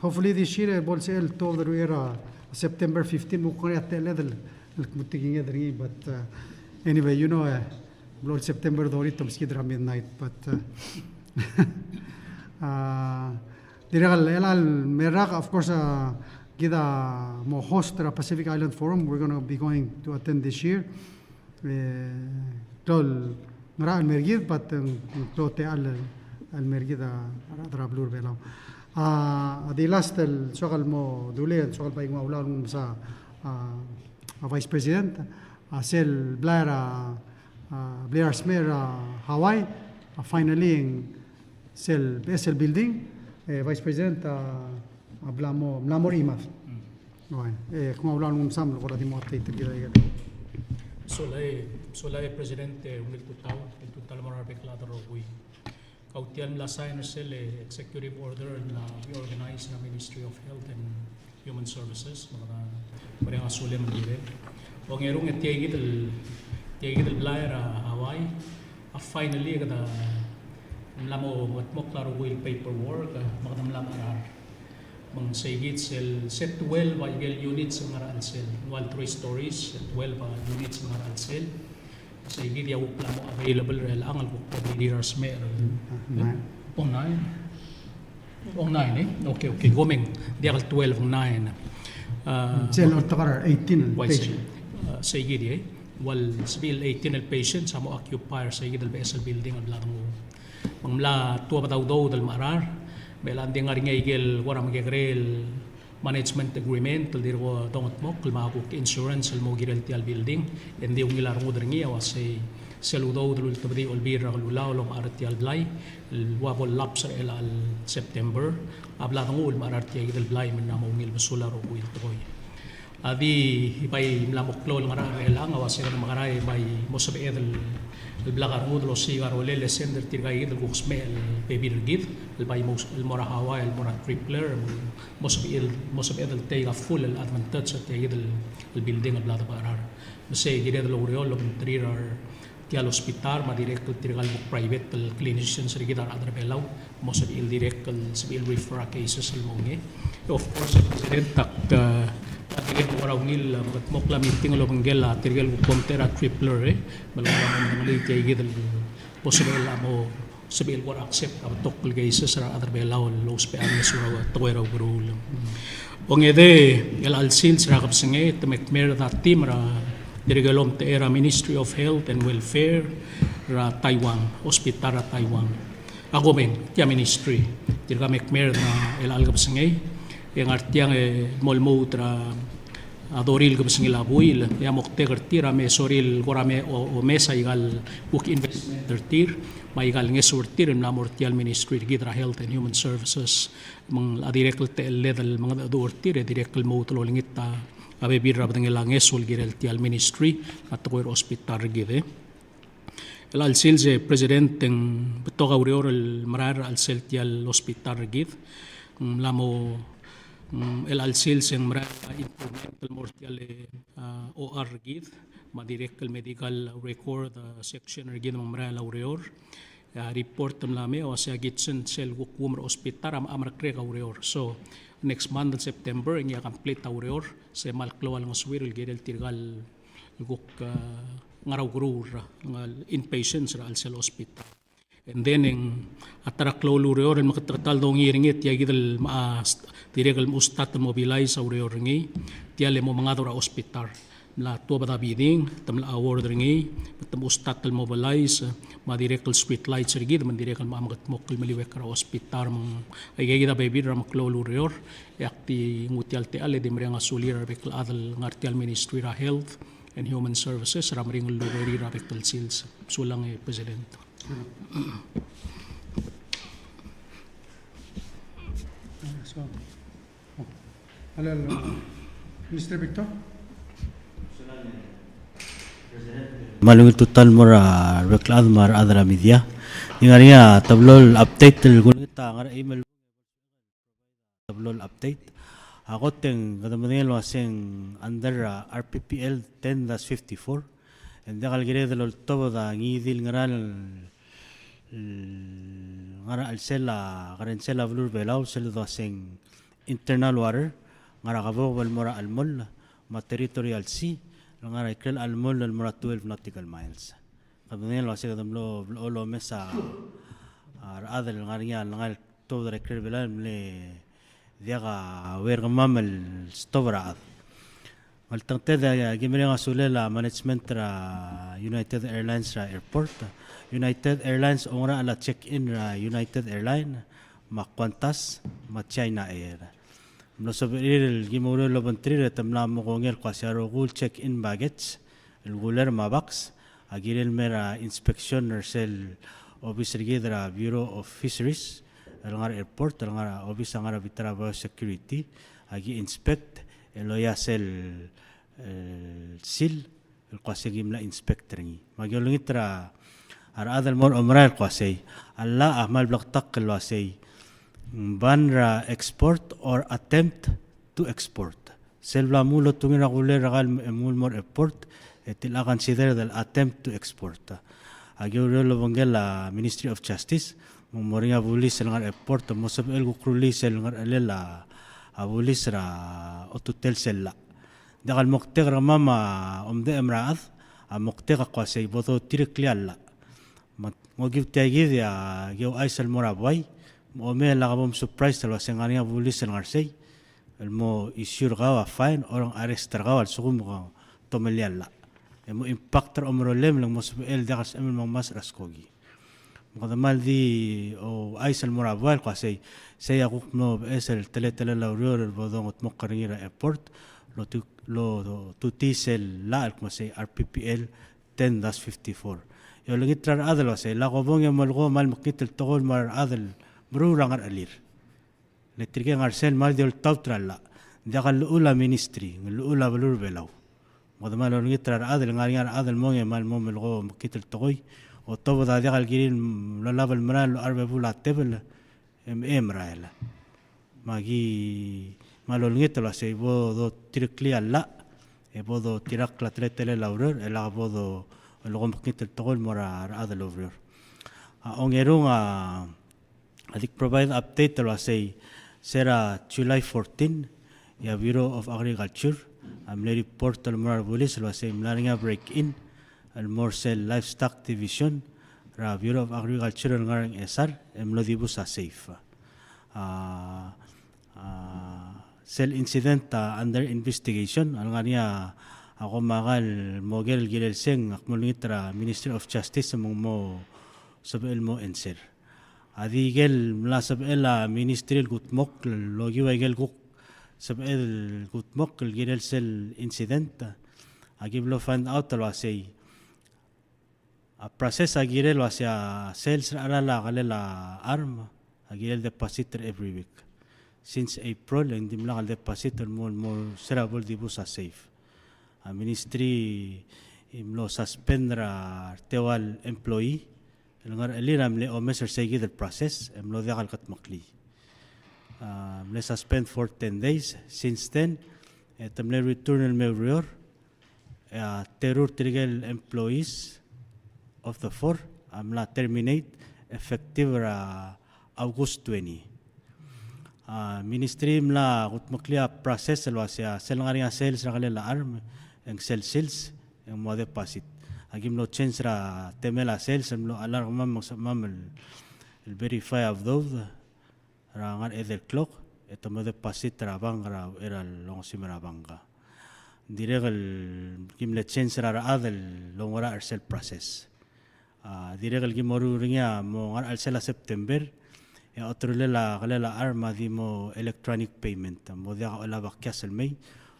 hopefully this year, e bo lsebechel el tuobed er a September fifteen, me kuk ngar er ngii a techelled el, el kmo tekinged er ngii, but, ah, anyway, you know, eh, mlo el September thirty, te meskid er a midnight, but, ah, ah, Dirrek el, el, el mera, of course, uh, kid a mo host er a Pacific Island Forum, we're gonna be going to attend this year. Eh, klou el ngerachel el mer kid, but, um, klou a techall el, el mer kid a, a rechad er a beluu er a Belau. Ah, di last el soak el mo dulii, el soak el bai nguu a ulaol el nguu el mesa, ah, a Vice President, ah, sel blai er a, ah, blai er a smecher er a Hawaii, ah, finally, sel, sel building, e, Vice President, a, a bla mo, mla mo er a chimad. Mm. Oi, e, kmo a ulaol ng msa me kora di mo update er kid a ikel. Sulang, sulang President, e, ungil tutau, el tutau el mo er a rebek el chad el rokui. Kau tia el mla sign er sel, e, executive order el mla reorganize er a Ministry of Health and Human Services, me kede mereng a sulem el kirel. Ongerung e tia kid el, tia kid el blai er a Hawaii, a finally kede mla mo mengetmokl a rokui el paperwork, me kede mla mecherar. Me ng sei kid sel, se twelve a ikel units el ngar er a chelsel. Ng ua el three stories, se twelve a units el ngar er a chelsel. Sei kid a kuk mla mo available er chelechang el kuk kora di er a smecher. Nine. Ong nine. Ong nine, e? Okay, okay. Komeng, diak el twelve, ong nine. A, sel oltak er a eighteen el patient. Sei kid, e? Ua el sebechir el eighteen el patient a mo occupy er sei kid el beches el building el bla denguu. Me ng mla tuobed a udoud el mecherar, me chelechang e ng ngar er ngii a ikel kora mekekerei el management agreement el dirk dongetmokl me a kuk insurance el mo kirel tia el building, e ng di ungil a rengud er ngii a uasei sel udoud el ultebedii a Olbiil er a Kelulau el omechar er tia el blai el ua bo lapse er chelecha el September a bla denguu el mechar er tia kid el blai me ng mo ungil besul a rokui el tekoi. A di bai mla mo klou el ngerachel er chelechang a uasei kede mekerang e bai mo sebeched el, el blak a rengud el osiik a rolel e send er tirka kid el kuk smecher el bebil er kid el bai mo, el mo er a Hawaii el mo er a Tripler, mo sebeched, mo sebeched el take a full el advantage er tia kid el, el building el bla debecherar. Me sei kired el oureor el obengterir a re tia el hospital me a dirrek el tirka el kuk private el clinicians er kid a rechad er a Belau, mo sebechir el dirrek el sebechir el refer a cases el mo ngii. Of course, President, ak, a, ak dirrek el kora ungil, a, mekedmokl a meeting el obengkel a tirke el kuk omtechei er a Tripler, e, me le kora mo medengelii tia kid el bo sebechel a mo, sebechel kora accept a betok el cases er a rechad er a Belau el ousbech a ngeso er a tekoi er a ukeruul. Ongedei, er chelecha el sils er a kebesengei, te me kmerd a team er a dirrek el omtechei er a Ministry of Health and Welfare er a Taiwan, hospital er a Taiwan. A komeng, tia ministry, tirka me kmerd er chelecha el kebesengei, e ngar tiang e mo lmuut er a, a dorir el kebesengil a buil, e a moktek er tir a me sorir el kora me o, omes a ikal kuk investment er tir, me a ikal ngeso er tir el mla mo er tia el ministry er kid er a Health and Human Services. Me ng a dirrek el techelled el mengedecheduch er tir e dirrek el lmuut el olengit a bebil er a bedengel a ngeso el kirel tia el ministry me a tekoi er a hospital er kid, e. Er chelecha el sils e President, e ng betok a ureor el merael er a chelsel tia el hospital er kid. Ng mla mo, mm, er chelecha el sils e ng merael a improvement el mo er tia el, a, O R er kid, me a dirrek el medical record, a, section er kid me ng merael a ureor. A report a mla mei a uasei a kitchen sel kuk kuum er a hospital a, a merekerek a ureor. So next month el September e ngii a complete a ureor, se kmal klou a lengesuir el kirel tirka el kuk, a, ngar er a ukeruul er a, ngar er a inpatients er a chelsel hospital. And then e ng a ta er a klou el ureor el meketeketang el dongiil er ngii e tia kid el, a, dirrek el mo start el mobilize a ureor er ngii, tia el mo mengadeu er a hospital. Mla tuobed a bidding, te mla award er ngii, me te mo start el mobilize, me a dirrek el street lights er kid, me ng dirrek el mo mekedmokl el meliuekl er a hospital, me ng aika kid a bebil er a meklou el ureor, e ak di nguu tia el techall e di mereng a sulir a rebek el chad el ngar tia el Ministry er a Health and Human Services er a meringel el urerir er a bek el sils. Sulang e President. Minister Victor? Me a ungil tutau el mo er a rebek el chad me a rechad er a media. Ng ngar er ngii a teblo el update el kulengit a ngar er a email. Teblo el update. A kot e ng kede medengei el uasei ng under, a, R P P L ten dash fifty-four. E ng diak el kired el oltobed a ngii di el ngerang el, el ngar er a chelsel a, kerensel a beluu er a Belau, sel dua se ng internal water, ngar er a kebokeb el mo er a chelemoll, me a territorial sea, el ngar er a ikrel a chelemoll el mo er a twelve nautical miles. Kede medengei el uasei kede mlo, mlo omes a, a rechad el ngar er ngii a lengai el tuobed er a ikrel a Belau el mle diak a uaisei er kemam el stop er a chad. Me a le tenged e aki mereng a sulel a management er a United Airlines er a airport. United Airlines a ongerachel a check-in er a United Airlines, me a Qantas, me a China Air. Mlo sebechir el ki mo oureor el obengterir e te mla mo kongei el kmo a se a rokui el check-in baggage el cooler me a box a kirel el mei er a inspection er sel obis er kid er a Bureau of Fisheries el ngar er a airport, el ngar er a obis a ngar er a bita er a Biosecurity, aki inspect el oia sel, e, seal el kmo a se ki mla inspect er ngii. Me aki olengit er a rechad el mo er a omerael el kmo a sei, a llach a kmal bleketakl el uasei, ban er a export or attempt to export. Sel bla mlo otungii er a cooler er kau el mlo mo er a airport, e te locha consider el attempt to export. Aki oureor el obengkel a Ministry of Justice, me ng mo er ngii a bulis el ngar er a airport, mo sebechel el kuk rullii sel ngerechelel a bulis er a otutel sel llach. Diak el moktek er kemam a omdechem er a chad, a moktek a kmo sei bo dotireklii a llach. Me ng okiu tia kid e aki ouchais el mo er a buai, me a omei e lak bo msurprise el uasei ng ngar er ngii a bulis el ngar sei el mo issue er kau a fine, or ng arrest er kau a lsekum ke tomellii a llach. E mo impact er a omerolem el ng mo sebechel diak el sebechem el mo ngmasech er a skoki. Me kede mal di ouchais el mo er a buai el kmo sei, sei a kuk mlo beches el teletelel a ureor el bo dongedmokl er ngii er a airport, lotu-, lotutii sel llach el kmo sei R P P L ten dash fifty-four. E olengit er a rechad el uasei, lak obong e molekoi me kmal mekngit el tekoi el mo er a rechad el meruul er a ngerechelir. Le tirke el ngar sel mal di oltaut er a llach, ng diak el llechul a ministry, ng llechul a beluu er a Belau. Me kede mal olengit er a rechad el ngar er ngii a rechad el mong e mal mo melekoi mekngit el tekoi, otobed a diak el kirir el olab el merael el locha er a bebul a tebel, e mei e merael. Me aki mal olengit el uasei bo dotireklii a llach, e bo dotirakl a teletelel a ureor, e lak bo dolekoi mekngit el tekoi el mo er a rechad el oureor. A ongerung a A di provide update el uasei, se er a July fourteen, e a Bureau of Agriculture a mle report el mo er a rebulis el uasei mla er ngii a break-in el mo er sel Livestock Division er a Bureau of Agriculture el ngar er a Ngchesar, e mlo dibus a safe. A, a, sel incident a under investigation, a lengar er ngii a komakai el mo oker el kirel sei, ak mo olengit er a Ministry of Justice me ng mo sebechel el mo answer. A di ikel mla sebechel a ministry el kudmokl el okiu a ikel kuk sebechel el kudmokl el kirel sel incident, aki mlo find out el uasei a process a kirel el uasei a sales er a cheral a kelel a charm a kirel deposit er every week. Since April, e ng dimlak el deposit el mo, el mo se er a bo el dibus a safe. A ministry e mlo suspend er a reteua el employee el ngerechelir a mle omes er seikid el process, e mlo diak el kedmeklii. A, mle suspend for ten days, since then, e te mle return el me oureor, e a teru er tirke el employees of the four a mla terminate effective er a August twenty. A, ministry a mla kudmeklii a process el uasei a sel ngar er ngii a sales er a kelel a charm, e ng sel sils, e ng mo deposit. Aki mlo change er a temel a sales el mlo cheral er kemam me ng sebechemam el, el verify a udoud er a ngar er a edei el klok, e te mo deposit er a bank er a, er a uchei er a longesim er a bank. Ng dirrek el ki mle change er a rechad el oungerachel er sel process. A, dirrek el ki mo ruul er ngii a mo ngar er a chelsel a September, e a oterulel a kelel a charm a di mo electronic payment, mo diak a olab a cash el mei,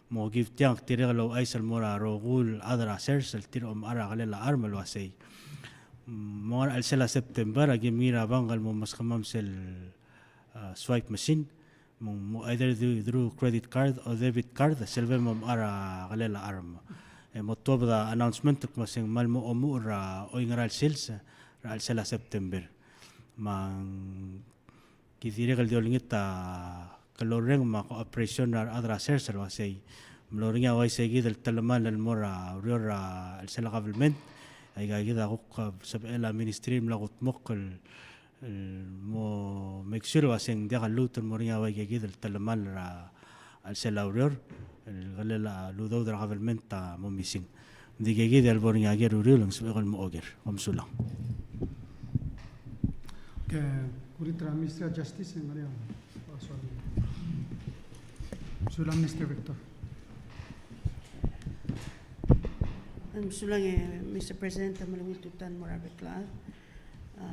me okiu tiang e dirrek el ouchais el mo er a rokui el chad er a sers el tir a omechar a kelel a charm el uasei, mm, mo ngar er a chelsel a September, aki mengiil er a bank el mo meskemam sel, a, swipe machine, me ng mo either through, through credit card or debit card, sel bo el mo mechar a kelel a charm. E mo tuobed a announcement el kmo se ng kmal mo omuchel er a oingerachel el sils er a chelsel a September. Me ng ki dirrek el di olengit a klou el reng me a cooperation er a rechad er a sers el uasei mlo er ngii a uaisei kid el telemall el mo er a ureor er a chelsel a government. Aika kid a kuk sebechel a ministry el mla kudmokl el el mo make sure el uasei ng diak a lluut el mo er ngii a uaika kid el telemall er a chelsel a ureor el kelel a udoud er a government a mo missing. Ng di ikei kid el bo er ngii a ker er a uriul e ng sebechek el mo oker. Kom sulang. Ke kurit er a Ministry of Justice e ng ngar er ngii a, sulang Mister Victor. Kom sulang e Mister President, me a ungil tutau el mo er a rebek el chad. A,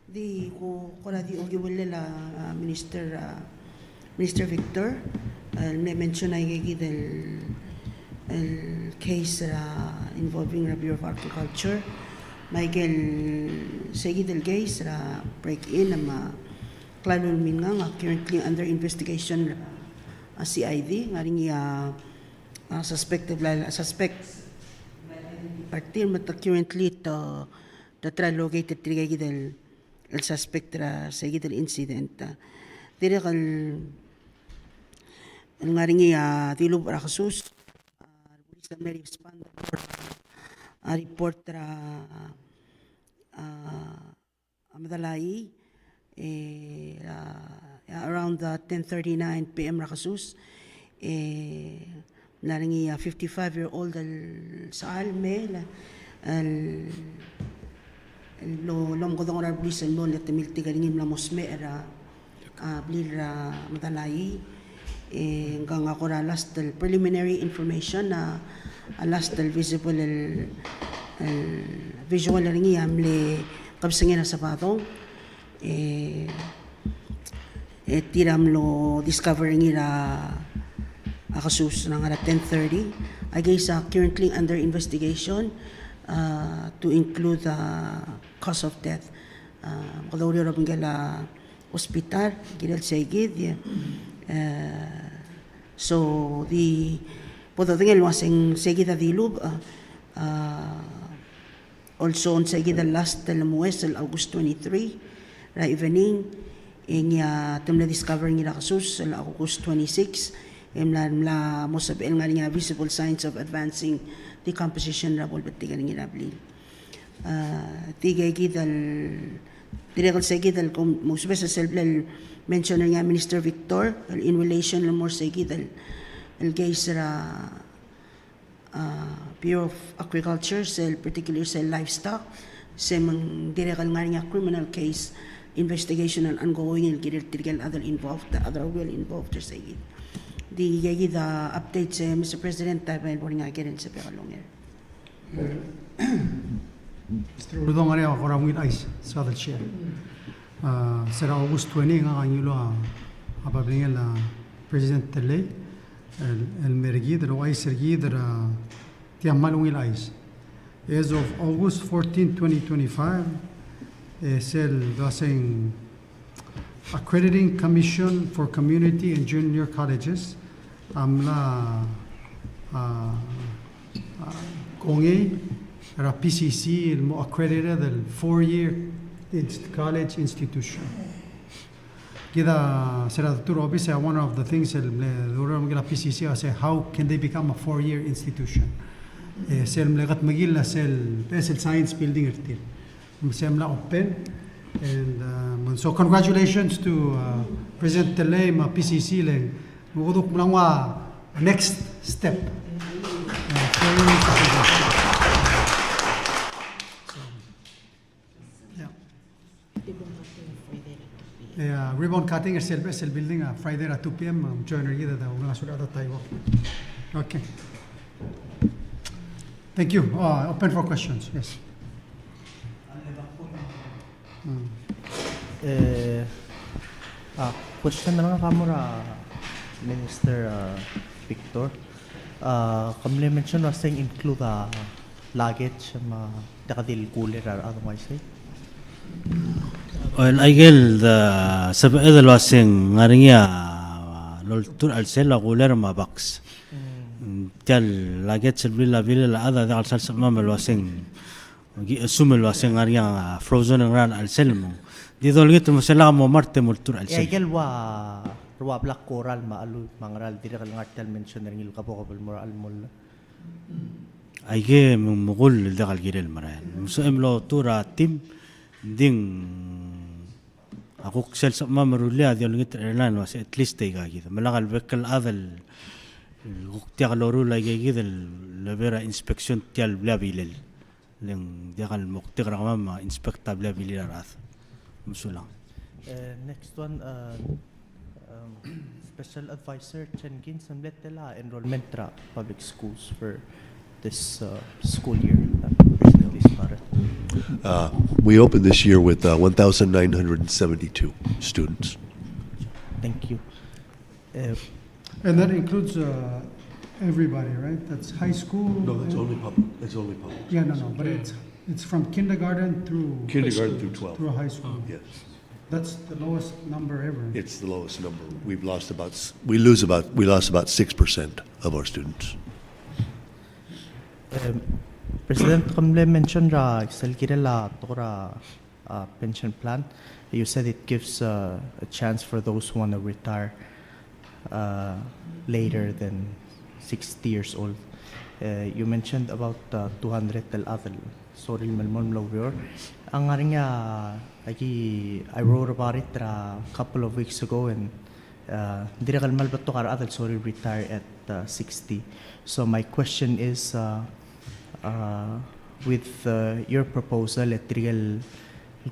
Di ko, kora di okiu el a, a, Minister, a, Minister Victor, a, el mle mention a ikei kid el, el case er a involving er a Bureau of Agriculture, me a ikel seikid el case er a break-in me a klalo el mingang a currently under investigation er a C I D, ng ngar er ngii a, a, suspect, a, suspect er tir me te currently te te try locate er tirke kid el, el suspect er a seikid el incident. Dirrek el, el ngar er ngii a dilubech er a kesus, a, rebulis a mle respond er a report er a, a, a Medalaii, e, a, around the ten thirty-nine P M er a kesus, e, Ng ngar er ngii a fifty-five year old el sechal el mei el, el lo, lomekedong er a rebulis el mlo, le te miltik er ngii el mla mo smecher er a, a blil er a Medalaii. E ngka a kora last el preliminary information, a, a last el visible el, el visual er ngii a mle kebesengei er a Sabadong. E, e tir a mlo discover er ngii er a, a kesus er a ngar er a ten thirty. A case a currently under investigation, uh, to include, uh, cause of death. Uh, kede oureor er a obengkel a hospital, kirel seikid, e, uh, so di bo dodengei el uaseng seikid a dilubech, uh, uh, Also, ng seikid el last el lemues el August twenty-three er a evening, e ngii a te mle discover er ngii er a kesus el August twenty-six, e mla, mla mo sebechel ngar er ngii a visible signs of advancing decomposition er a bo lebetik er ngii er a blil. A, tirkakid el, dirrek el seikid el kom, mo subes el sel bla el mention er ngii a Minister Victor, el in relation el mo er seikid el, el case er a uh, Bureau of Agriculture, sel particular sel livestock, se me ng dirrek el ngar er ngii a criminal case investigation el ongoing el kirel tirke el other involved, the other well involved er seikid. Di ikakid a update, se Mister President, a bai bo er ngii a ker el sebechek el onger. Mister Uludong, ngar er ngii a kora ungil chais, Mister Chair. Uh, se er a August twenty, ngak a ngilu a, a babilngel a President Tellei, el, el mer kid, el ouchais er kid er a tia el ungil chais. As of August fourteen, twenty twenty-five, e sel doaseng Accrediting Commission for Community and Junior Colleges a mla, a, a, kongei er a P C C el mo accredited el four-year inst-, college institution. Kid a se er a dutur obis, e one of the things el mle durer a P C C a se, how can they become a four-year institution? E sel mle ketmeklel a sel, e sel science building er tir. Me se mla open. And, uh, so congratulations to, uh, President Tellei me a P C C le ng mo kuduk mla nguu a next step. Uh, so, yeah. Yeah, ribbon cutting er sel, sel building, uh, Friday er a two P M, um, join er kid e de oungerang a sulir a ta el taiuang. Okay. Thank you. Uh, open for questions. Yes. Mm. E, a, question er ngak a mo er a Minister, a, Victor. A, ke mle mention el uaseng include a luggage me a diak di el cooler a rechad, ng uaisei? Well, aikel de sebeched el uaseng ngar er ngii a loltuu er a chelsel a cooler me a box. Mm. Tia el luggage el blil a bilel a chad a diak el sal sebechemam el uaseng Ki assume el uaseng ngar er ngii a frozen el ngar er a chelsel me ng di dolengit el mo sel lak mo mart e mo oltuu er a chelsel. E aikel ua, ua black coral me a cheluib me a ngera el dirrek el ngar tia el mention er ngii el kebokeb el mo er a chelemoll. Aike me ng mekull el diak el kirel el merael. Me sebechem el oltuu er a team, ng di ng A kuk sel sebechemam el rullii a di olengit er a airline el uasei at least e ikakid. Me lak el bek el chad el kuk diak loruul a ikakid el lebo er a inspection tia el blil a bilel. Le ng diak el moktek er kemam a inspect a blil a bilel a rechad. Mesulang. Eh, next one, uh, um, Special Advisor Chen Gin, se mle tela enrollment er a public schools for this, uh, school year that recently started? Uh, we opened this year with, uh, one thousand nine hundred seventy-two students. Thank you. Uh, And that includes, uh, everybody, right? That's high school. No, that's only public. That's only public. Yeah, no, no, but it's, it's from kindergarten through Kindergarten through twelve. Through high school. Yes. That's the lowest number ever. It's the lowest number. We've lost about s-, we lose about, we lost about six percent of our students. Um, President, ke mle mention er a sel kirel a tekoi er a, uh, pension plan. You said it gives, uh, a chance for those who want to retire uh, later than sixty years old. Uh, you mentioned about, uh, two hundred el chad el sorir el melemolem el oureor. A ngar er ngii a, aki, I wrote about it, uh, a couple of weeks ago, and Uh, dirrek el kmal betok a rechad el sorir retire at, uh, sixty. So my question is, uh, uh, with, uh, your proposal, e tirke el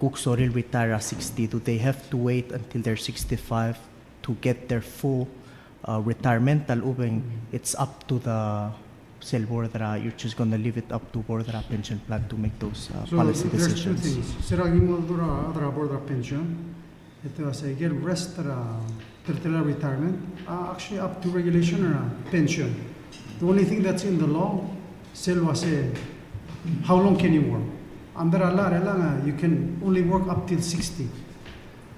kuk sorir retire er a sixty, do they have to wait until they're sixty-five to get their full, uh, retirement? A lechub e ng it's up to the sel board er a, you're just gonna leave it up to board er a pension plan to make those, uh, So policy there's two decisions. Things. Se er a ki mo dmu er a, er a board er a pension, e te ua se ikel rest er a terrestrial retirement, uh, actually up to regulation er a pension. The only thing that's in the law, sel ua se, how long can you work? Under a law, er a law, uh, you can only work up till sixty.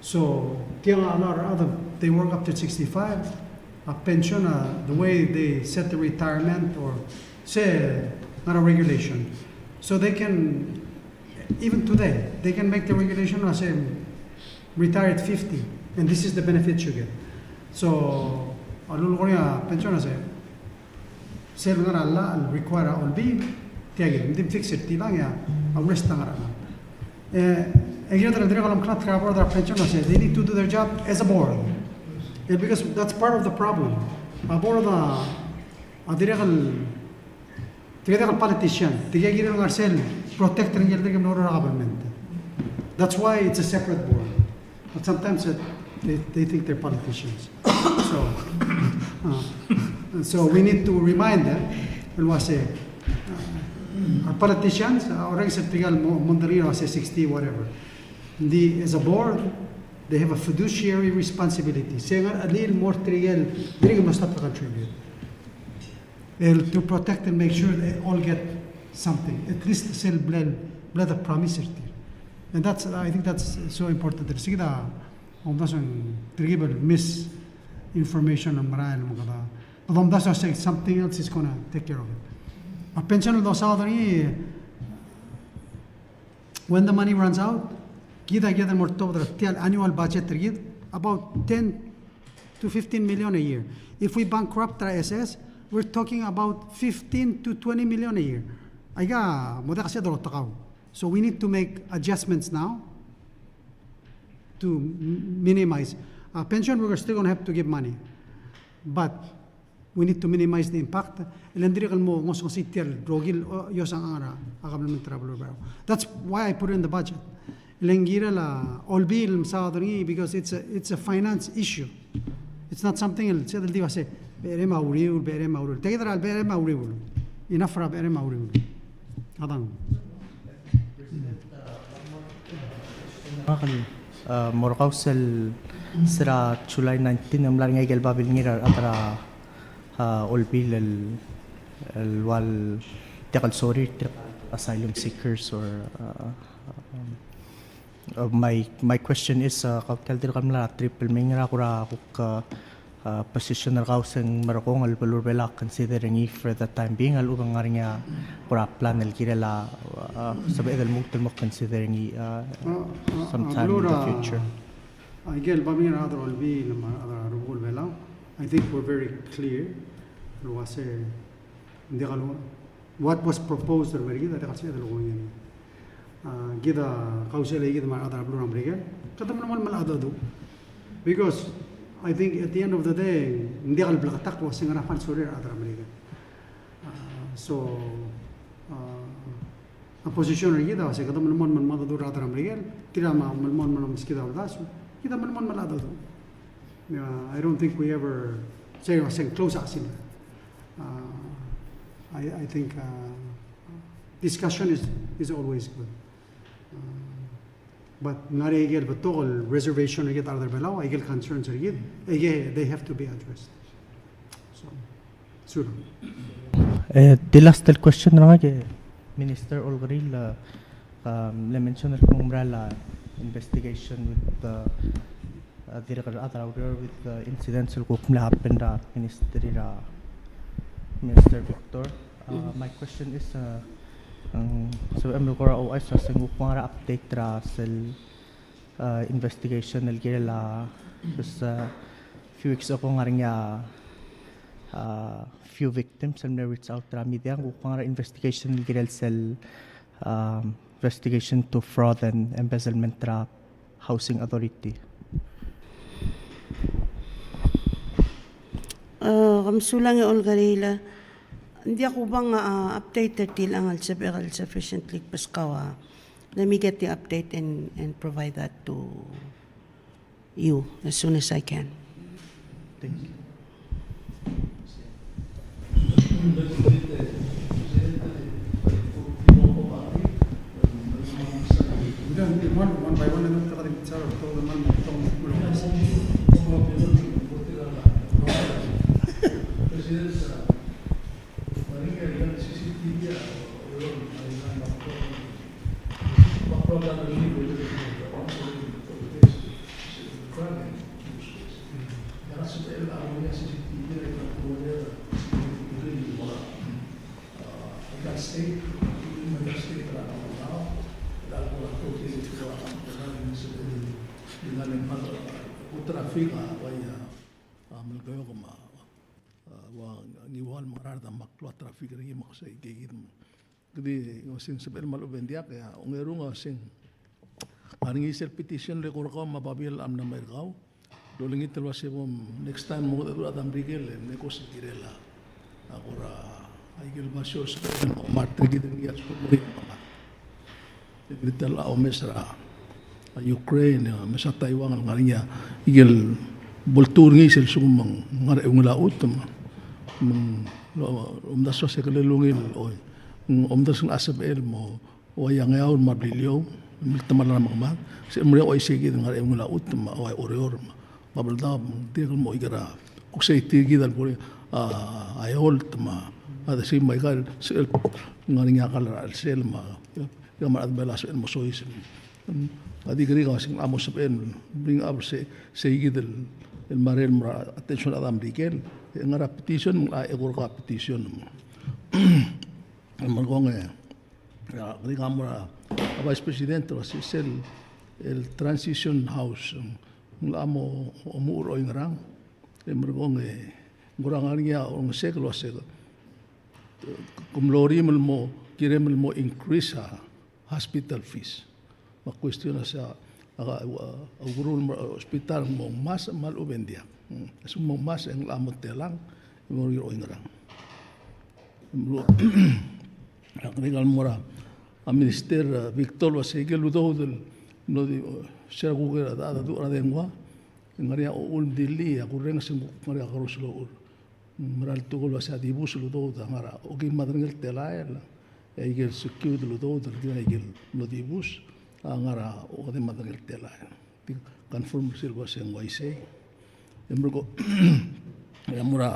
So, tiang a lot of other, they work up to sixty-five, a pension, uh, the way they set the retirement or se, not a regulation. So they can, even today, they can make the regulation a se retire at fifty, and this is the benefits you get. So, a lulekoi a pension a se, sel ngar er a llach el require a olbiil, tia kid, ng di fix er tiang e a rest a ngar er a llach. E, e kid a dirrek el omeklatk er a board er a pension a se, they need to do their job as a board. E, because that's part of the problem. A board a, a dirrek el, tirke el politician, tirke el kirel ngar er sel protect er ngii el dirk mlo er a government. That's why it's a separate board. But sometimes, uh, they, they think they're politicians. So, uh, so we need to remind them, el ua se, uh, a politicians, uh, orrenges er tirke el mo-, mondai el ua se sixty, whatever. Ng di, as a board, they have a fiduciary responsibility. Se ngar er ngii el mo er tirke el, dirk mlo start to contribute. El to protect and make sure they all get something. At least sel bla, bla de promise er tir. And that's, I think that's so important. Sel kid a omdasu e ng telkib el misinformation el merael me kede, kede omdasu e say something else is gonna take care of it. A pension el dosaod er ngii, when the money runs out, kid a kired el mo er a top er tia el annual budget er kid, about ten to fifteen million a year. If we bankrupt er a S S, we're talking about fifteen to twenty million a year. Aika, mo diak a se el dolekoi. So we need to make adjustments now to m-, minimize. Uh, pension, we're still gonna have to give money. But we need to minimize the impact. E le ng dirrek el mo ngosngosii tia el rokui el, o, iosang er a, a government er a beluu er a Belau. That's why I put it in the budget. E le ng kirel a olbiil el mesaod er ngii because it's a, it's a finance issue. It's not something el, sel di ua se, becherei me a uriul, becherei me a uriul. Tia kid er a becherei me a uriul. Enough er a becherei me a uriul. Adang. Ngak el, uh, mo er kau sel, se er a July nineteen, ng mla er ngii a ikel babilngir a rechad er a, uh, olbiil el, el ua el diak el sorir, tir a asylum seekers or, uh, um, uh, my, my question is, uh, kau tia el dirk mla er a triple, me ng ngera kuk, uh, uh, position er kau se ng merekong el beluu er a Belau a consider er ngii for the time being, a lechub e ng ngar er ngii a kora plan el kirel a, uh, sebeched el lmuut el mo consider er ngii, uh, sometime in the future. A ikel babilngir a rechad er a olbiil me a rechad er a rubekul Belau, I think we're very clear el ua se ng diak el, what was proposed er a Merikel a diak el sebeched el kongei. A, kid a kausai el kid me a rechad er a beluu er a Merikel, kede melemolem el mengedecheduch. Because I think at the end of the day, ng diak el bleketakl el ua se ngera a fund el sorir a rechad er a Merikel. A, so, a, a position er kid a ua se kede melemolem el mengedecheduch er a rechad er a Merikel, tir a melemolem el meskid a uldasu, kid a melemolem el mengedecheduch. Yeah, I don't think we ever say, ua se ng close a sel. Uh, I, I think, uh, discussion is, is always good. Uh, but ng ngar er ngii a ikel betok el reservation er kid a rechad er a Belau, a ikel concerns er kid, e they have to be addressed. So, sulang. Eh, the last question er ngak e Minister Olkeriil, uh, um, le mention er kemiu el mera el investigation with the, uh, dirrek el rechad er a ureor with the incidents el kuk mle happen er a ministry er a Minister Victor. Uh, my question is, uh, um, so, em, el kora ouchais a se ng kuk ngar er a update er a sel, uh, investigation el kirel a, just, uh, few weeks ago ng ngar er ngii a, uh, few victims el mle reach out er a media, ng kuk ngar er a investigation el kirel sel, um, investigation to fraud and embezzlement er a Housing Authority. Uh, kom sulang e Olkeriil. Ng diak kubang, uh, update er tiang el sebechek el sufficiently beskau a. Let me get the update and, and provide that to you as soon as I can. Thank you. Traffic a, ua ia, a, Melekeok me a, ua Ngiwal me a Ngaraard a mle klou a traffic er ngii me a ksai kid me. Kede uaseng sebechel me a lechub e ng diak, e a ongerung a uaseng. Ngar er ngii sel petition el eko er kau me a babier el mla mo er kau. Lolengit el uase bom next time mo mengedecheduch a Merikel e mle ko sel kirel a. A kora, a ikel basio el sebechel el mo mart er kid er ngii a lsekum ng mo er ngii a mart. Kede ta el omes er a Ukraine, omes er a Taiwan, ngar er ngii a ikel bo ltuu er ngii sel lsekum ng ngar er a eungel a chutem. Me ng omdasu a se kele ungil, oi. Ng omdasu a sebechel mo, ua ia Ngeaur me a Beliliou, me te mla er a mekemad. Se mle ua isei kid ngar er a eungel a chutem, ua Oreor, me a Babeldaob, me ng dirrek el mo ikel kuk sei tir kid el bo er a, a Eolt me a, a desi me a ikal, se el ngar er ngii a kall er a chelsel me a, ia me a rechad er a Belau a sebechel el mo soiseb. A di kerik a uaseng a mo sebechel, bring up se, sei kid el, el marei el mo er a attention er a rechad er a Merikel, e ngar er a petition, me ng eko er kau a petition. Me ng kmo e, ia, kerik a mo er a Vice President, el uase sel, el transition house, ng locha mo, mo omuchel er oingerang, e merekong e, ng kora ngar er ngii a orrengesek el uase, kom lorim el mo, kirem el mo increase a hospital fees. Me a question a se a, a, a, a ukeruul el mo er a hospital ng mo ngmasech me a lechub e ng diak. Hmm. A lsekum ng mo ngmasech e ng locha mo telang, e mo er ngii er oingerang. Ng mlo, a kerik a mo er a, a Minister, a, Victor el uase ikel udoud el, no di, se er a kuker a, a, a, a dengua, ng ngar er ngii a uchul me di lii, a kurrenges e ng ngar er ngii a kerous el uchul. Mera el tekoi el uase a dibus el udoud a ngar er a, okeim me a derengel telael, e ikel secured el udoud, el kirel ikel mlo dibus, a ngar er a, okeim me a derengel telael. Di confirm sel uase ng uaisei. E merekong, e a mo er a,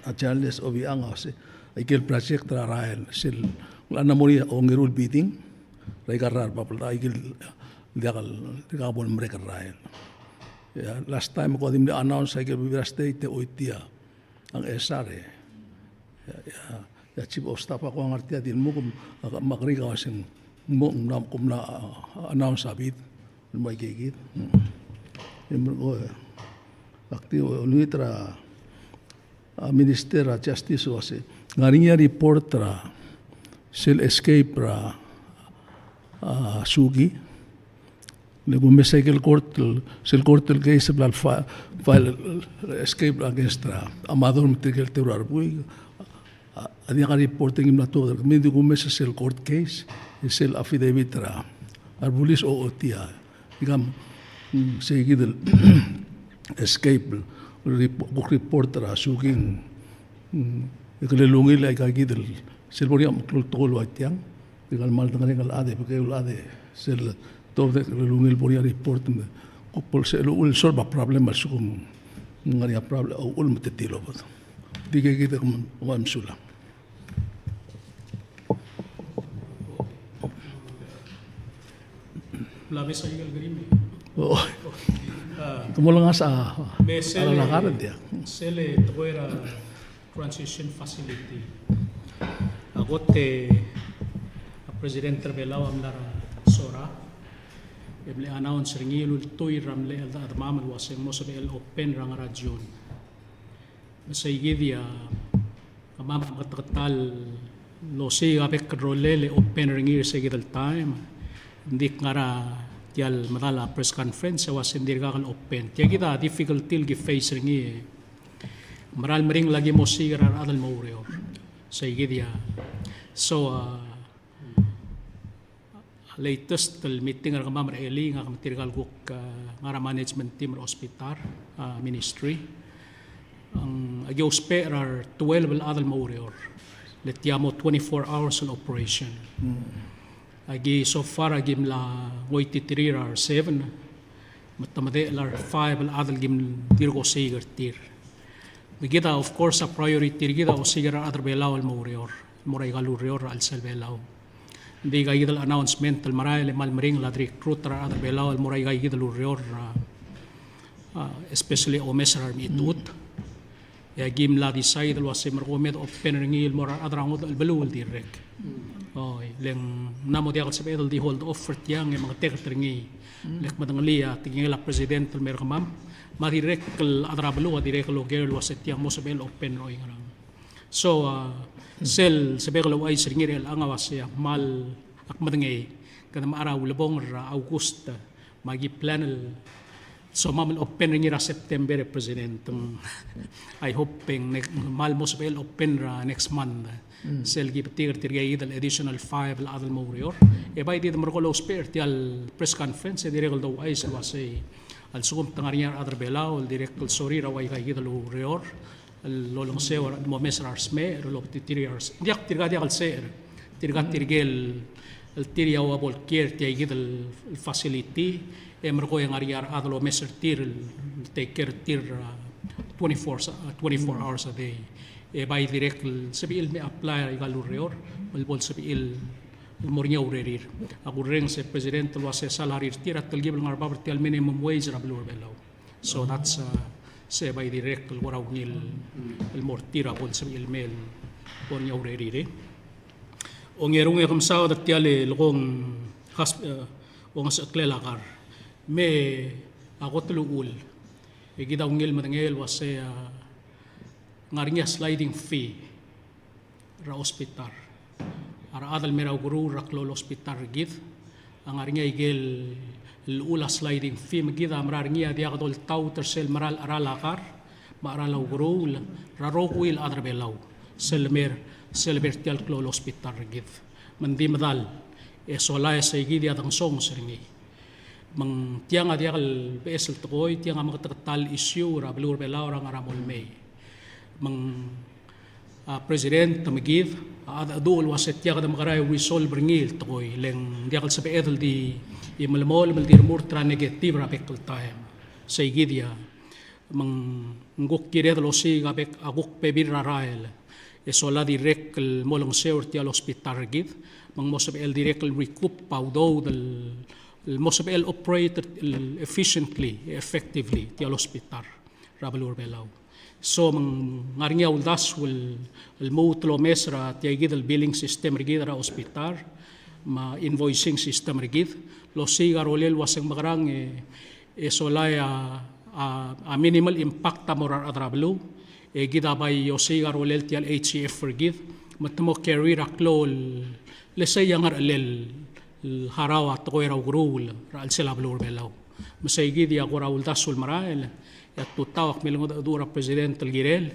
a Charles Obichang a uase, a ikel project er a rael, sel, ng locha mo er ngii a ongeru el bidding, er a ikal rael er a Babeldaob, a ikel, diak el, diak bo lemerek el rael. Ia, last time ko di mle announce a ikel bebil er a state e oitii a ng S R A. Ia, ia, ia Chief of Staff a ko ngar tia di lmuk, me a kerik a uaseng, mo, ng mla, ko mla, a, announce a bid, el mo aike kid. Hmm. E merekong, e, ak di, o, olengit er a, a Minister er a Justice el uase, ng ngar er ngii a report er a, sel escape er a, a Suki, le kumes a ikel court el, sel court el case el bla el fi-, file, escape against er a Amador me tirke el teru el rubak. A, a diak a report er ngii el mla tuobed er kemiu, di kumes a sel court case, e sel affidavit er a, a rebulis a ochotii a. Ikang, mm, sei kid el escape, rep-, kuk report er a Suki, mm, e kele ungil aika kid el, sel bo er ngii a meklou el tekoi el ua tiang. Di kmal dengerenger el chad e bekeu el chad e sel tobed e kele ungil bo er ngii a report me kuk bo lsebechel uchul el solve a problem a lsekum ng ngar er ngii a problem a uchul me te tilobed. Di ke kid e kom kmal mesulang. Mla mesa ikel agreement. O. A. Te mo olengasech a, me sel, a lolekoi er tiang. Sel tekoi er a transition facility. A kot e a President er a Belau a mla er a Sora, e mle announce er ngii el ultuil er a mle chedemam el uaseng mo sebechel open er a ngar er a June. Me sei kid a kemam a meketeketang el osiik a bek el rolel e open er ngii er sei kid el taem. Ng di ngar er tia el medal a press conference e uaseng dirkak el open. Tia kid a difficulty el ki face er ngii. Mera el meringel a ki mo osiik er a rechad el mo oureor. Sei kid a. So, a, latest el meeting er kemam er a elii, ngak me tirka el kuk, a, ngar er a management team er a hospital, a, ministry. Ng, a ki ousbech er a re twelve el chad el mo oureor. Le tia mo twenty-four hours el operation. A ki so far a ki mla ngoititerir a re seven, me te medechel a re five el chad el ki dirk osiik er tir. Me kid a, of course, a priority er kid a osiik er a rechad er a Belau el mo oureor, mo er aika el ureor er a chelsel Belau. Ng di aika kid el announcement el merael e kmal meringel a di recruit er a rechad er a Belau el mo er aika kid el ureor, a, a, especially omes er a remechitechut. E a ki mla decide el uase merekong me de open er ngii el mo er a rechad er a ngodech el beluu el dirrek. Oi, le ng mla mo diak el sebeched el di hold off er tiang e mengeteket er ngii. Le kmedengelii a tekingel a president el mer kemam, me a dirrek el chad er a beluu a dirrek el oker el uase tiang mo sebechel open er oingerang. So, a, sel sebechek el ouchais er ngii er chelechang a uase a kmal, ak medengei, kede mechar a ulebongel er a August, me a ki plan el somam el open er ngii er a September, e President. I hope e ng ne-, kmal mo sebechel open er a next month. Sel ki betik er tirke kid el additional five el chad el mo oureor. E bai di de merekong el ousbech er tia el press conference e dirrek el douchais el uasei a lsekum te ngar er ngii a rechad er a Belau el dirrek el sorir a ua ika kid el ureor el olengeseu er a momes er a resmecher, el obtiterir a res-, diak tirka diak el secher, tirka tirke el, el tir a ua bo el kiei er tia kid el, el facility, e merekong e ngar er ngii a rechad el omes er tir, el take care er tir, a, twenty-four, a, twenty-four hours a day. E bai dirrek el sebechir el me apply er aika el ureor, el bo el sebechir el mo er ngii a urerir. A kurrenges e President el uase salary er tir a telkib el ngar er a bab er tia el minimum wage er a beluu er a Belau. So that's, uh, se bai dirrek el kora ungil el mo er tir a bo el sebechir el mei el bo er ngii a urerir. Ongerung e ke mesaod er tia el kong has-, eh, ongesecheklel a kar. Me a kot el uchul e kid a ungil medengei el uase, ah, ngar er ngii a sliding fee er a hospital. A rechad el mei er a ukeruul er a klou el hospital er kid a ngar er ngii a ikel llechul a sliding fee, me kid a mera er ngii a diak doltaut er sel mera el cheral a kar me a cheral a ukeruul er a rokui el chad er a Belau sel mei er, sel mei er tia el klou el hospital er kid. Me ng di medal e sola e sei kid a dengesonges er ngii. Me ng tiang a diak el beches el tekoi, tiang a meketeket el issue er a beluu er a Belau er a ngar er a mo el mei. Me ng, a, President me kid a chedecheduch el uase tia kede mekerang e resolve er ngii el tekoi, le ng diak el sebeched el di melemolem el di remurt er a negative er a bek el taem. Sei kid a. Me ng kuk kired el osiik a bek a kuk bebil er a rael e sola dirrek el mo olengeseu er tia el hospital er kid, me ng mo sebechel dirrek el recoup a udoud el, el mo sebechel el operate el efficiently, effectively tia el hospital er a beluu er a Belau. So me ng ngar er ngii a uldasu el, el lmuut el omes er tia kid el billing system er kid er a hospital me a invoicing system er kid, el osiik a rolel el uase ng mekerang e, e sola e a, a, a minimal impact a mo er a rechad er a beluu, e kid a bai osiik a rolel tia el H C F er kid, me te mo carry er a klou el, le sei a ngerechelel el harau a tekoi er a ukeruul er a chelsel a beluu er a Belau. Me sei kid a kora uldasu el merael, e a tutau ak milengedecheduch er a President el kirel,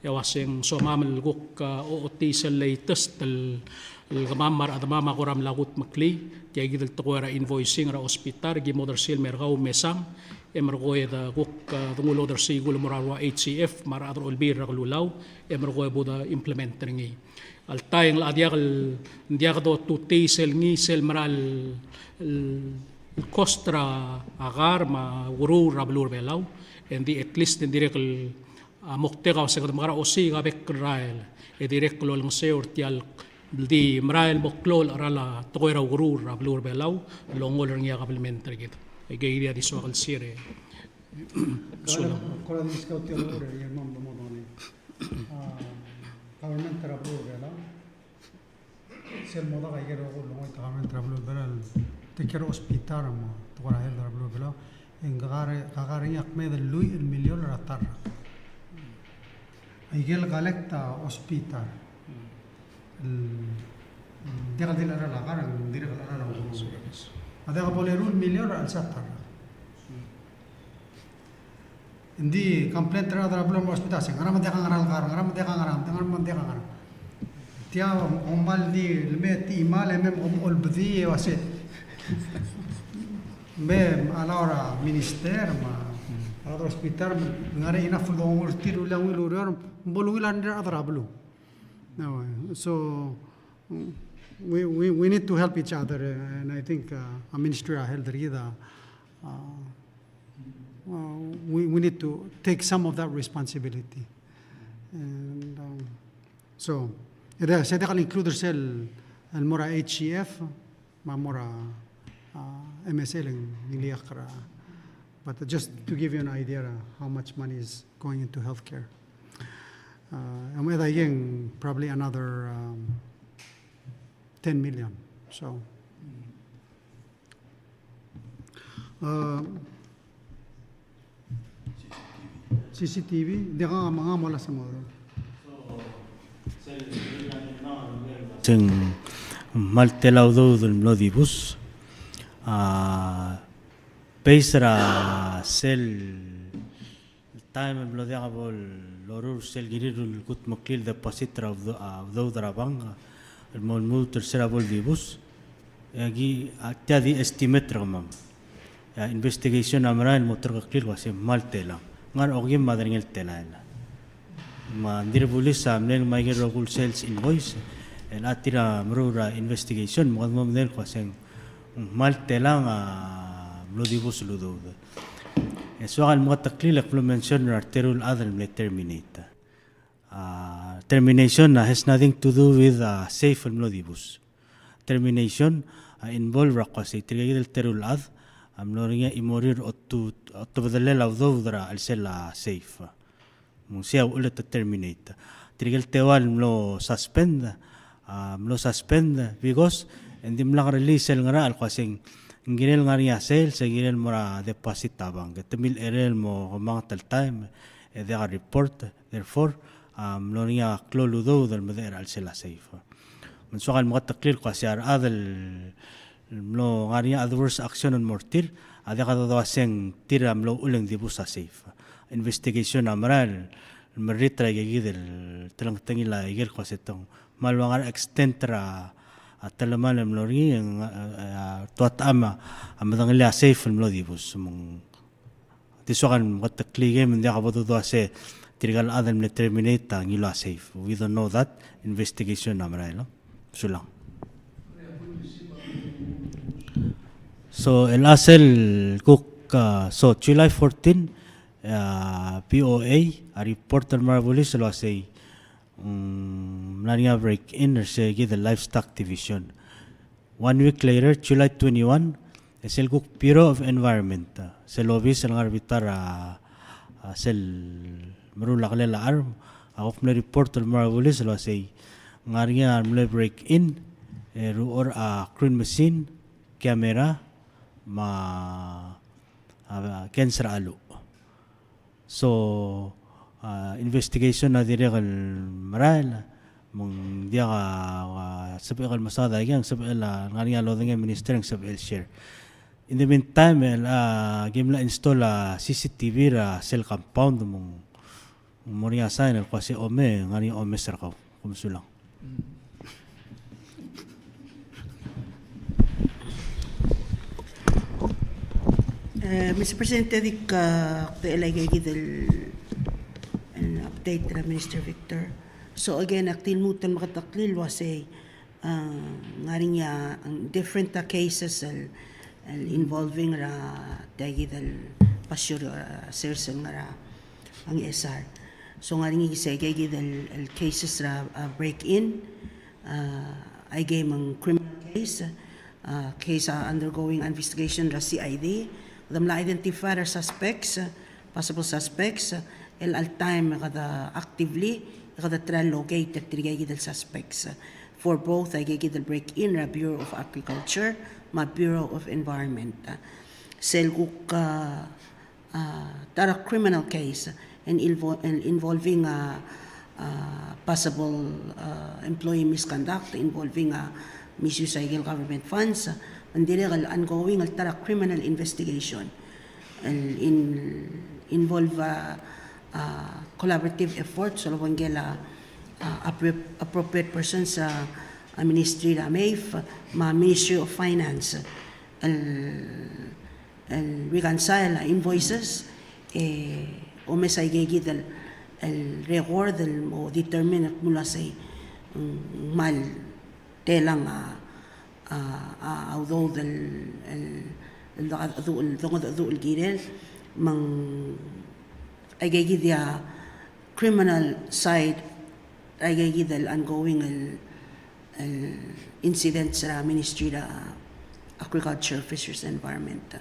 e uase ng somam el kuk, a, ochotii sel latest el, el kemam me a rechedemam a kora mla kudmeklii tia kid el tekoi er a invoicing er a hospital, ki mo odersii el mer kau mesang, e merekong e de kuk, a, de nguu el odersii kul mo er a rua H C F me a rechad er a Olbiil er a Kelulau, e merekong e bo de implement er ngii. Alta e ng locha diak el, diak dotutii sel ngii sel mera el, el cost er a kar me a ukeruul er a beluu er a Belau, e ng di at least e ng dirrek el, a, moktek a uase kede mekerang e osiik a bek el rael e dirrek el olengeseu er tia el di merael el mo klou el cheral a tekoi er a ukeruul er a beluu er a Belau el ongol er ngii a kabelment er kid. Aikei a di soak el share e. Sulang. Kora di scout tia el ureor e a mam bo mo dongei. A, government er a beluu er a Belau. Sel mo dak a ikel rokui el longoit a government er a beluu er a Belau el take care er a hospital me a tekoi er a health er a beluu er a Belau. E ng kar, kar er ngii a kmeed el lluich el miliol er a ta el rak. A ikel collect a hospital. El, diak el di el cheral a kar, ng dirrek el cheral a ukeruul. A diak bo leruul el miliol er a chelsel a ta el rak. Ng di complaint er a rechad er a beluu el mo er a hospital, se ngera me ng diak a ngerang el kar, ngera me ng diak a ngerang, ngera me ng diak a ngerang. Tia, ng kmal di leme e chimal e mei me kom olbedii e uase me allow er a minister me a rechad er a hospital me ng ngar er ngii a enough el donguiu er tir el ungil el ureor me bo lungil a rengrir a rechad er a beluu. No, so we, we, we need to help each other, uh, and I think, uh, a Ministry er a Health er kid, uh, uh, we, we need to take some of that responsibility. And, um, so, e de, se diak el include er sel, el mo er a H C F, me a mo er a, uh, M S L e ng ileakl er a, but just to give you an idea, uh, how much money is going into healthcare. Uh, and with again, probably another, um, ten million. So, uh, C C T V, diak a manga mo last mo. Se ng kmal tela a udoud el mlo dibus. A, based er a sel taem el mlo diak bo loruul sel kirir el kutmeklii el deposit er a udo-, a, udoud er a bank el mo lmuut er se er a bo ledibus. E aki, a, tia di estimate er kemam. E a investigation a merael el mo terkeklii el kmo se ng kmal tela. Ngar er a okeim me a derengel telael. Me ng di rebulis a mle ngmai a ikel rokui el sales invoice, el a tir a meruul er a investigation, me kede mo medengei el kmo se ng kmal tela a mlo dibus el udoud. E soak el meketeklii el kmo mention er a reteru el chad el mle terminate. A, termination a has nothing to do with a safe el mlo dibus. Termination a involve er a kmo se tirke kid el teru el chad a mlo er ngii a chimorir a otu-, otubedelel a udoud er a chelsel a safe. Me ng sei a uchul e te terminate. Tirke el teua el mlo suspend, a, mlo suspend because e ng dimlak release el ngerachel el kmo se ng kirel ngar er ngii a sales, e kirel mo er a deposit a bank. Te milecherei el mo kemanget el taem e diak a report, therefore, a, mlo er ngii a klou el udoud el medechel er a chelsel a safe. Me ng soak el meketeklii el kmo se a rechad el mlo ngar er ngii a adverse action el mo er tir, a diak a dodu el kmo se ng tir a mlo uchul e ng dibus a safe. Investigation a merael el merrit er a ika kid el telengtengil a ikel kmo se te ng kmal ua ngar er a extent er a, a, telemall el mlo er ngii, e ng, a, a, tua techam a medengelii a safe el mlo dibus. Me ng Di soak el meketeklii e me ng diak bo dodu el kmo se tirka el chad el mle terminate a ngiluu a safe. We don't know that. Investigation a merael. Sulang. So, el chelsel kuk, a, so, July fourteen, a, B O A a report el mo er a bulis el uasei, mm, ng mla er ngii a break in er se kid el livestock division. One week later, July twenty-one, e sel kuk Bureau of Environment, a, sel obis el ngar er a bita er a, a, sel meruul a kelel a charm, a kuk mle report el mo er a bulis el uasei ng ngar er ngii a mle break in, e, er a uchei er a crane machine, camera, me a, a, cans er a cheluch. So, a, investigation a dirrek el merael, me ng diak a, a, sebechek el mesaod a ikang, sebechel a ngar er ngii a lodengei a minister e ng sebechel share. In the meantime, el, a, kim mla install a C C T V er a sel compound me ng mo er ngii a sign el kmo se omei, ngar er ngii a omes er kau. Kom sulang. Eh, Mister President, e di kuk, a, kede chelechang kid el, el update er a Minister Victor. So again, ak di lmuut el meketeklii el uasei, a, ng ngar er ngii a, a, different, a, cases el, el involving er a tia kid el pasture, a, sers el ngar er a Ngchesar. So ng ngar er ngii se tia kid el, el cases er a, a, break in, a, aikei me ng criminal case, a, case a undergoing investigation er a C I D. Kede mla identify er a suspects, possible suspects, el all time kede actively, kede try locate er tirka kid el suspects for both aikei kid el break in er a Bureau of Agriculture me a Bureau of Environment. Sel kuk, a, a, ta er a criminal case, el invo-, el involving, a, a, possible, a, employee misconduct, involving, a, misuse a ikel government funds, me ng dirrek el ongoing el ta er a criminal investigation. El in-, involve a, a, collaborative efforts el obengkel a, a, appro-, appropriate persons, a, a, Ministry er a MAFE me a Ministry of Finance el, el reconcile a invoices, e omes aikeikid el, el record el mo determine el kmo ua sei, mm, ng kmal telang a, a, a udoud el, el, el, el dongedecheduch el kirel, me ng aikeikid a criminal side, aikeikid el ongoing el, el incidents er a Ministry er a Agriculture, Fisheries, Environment.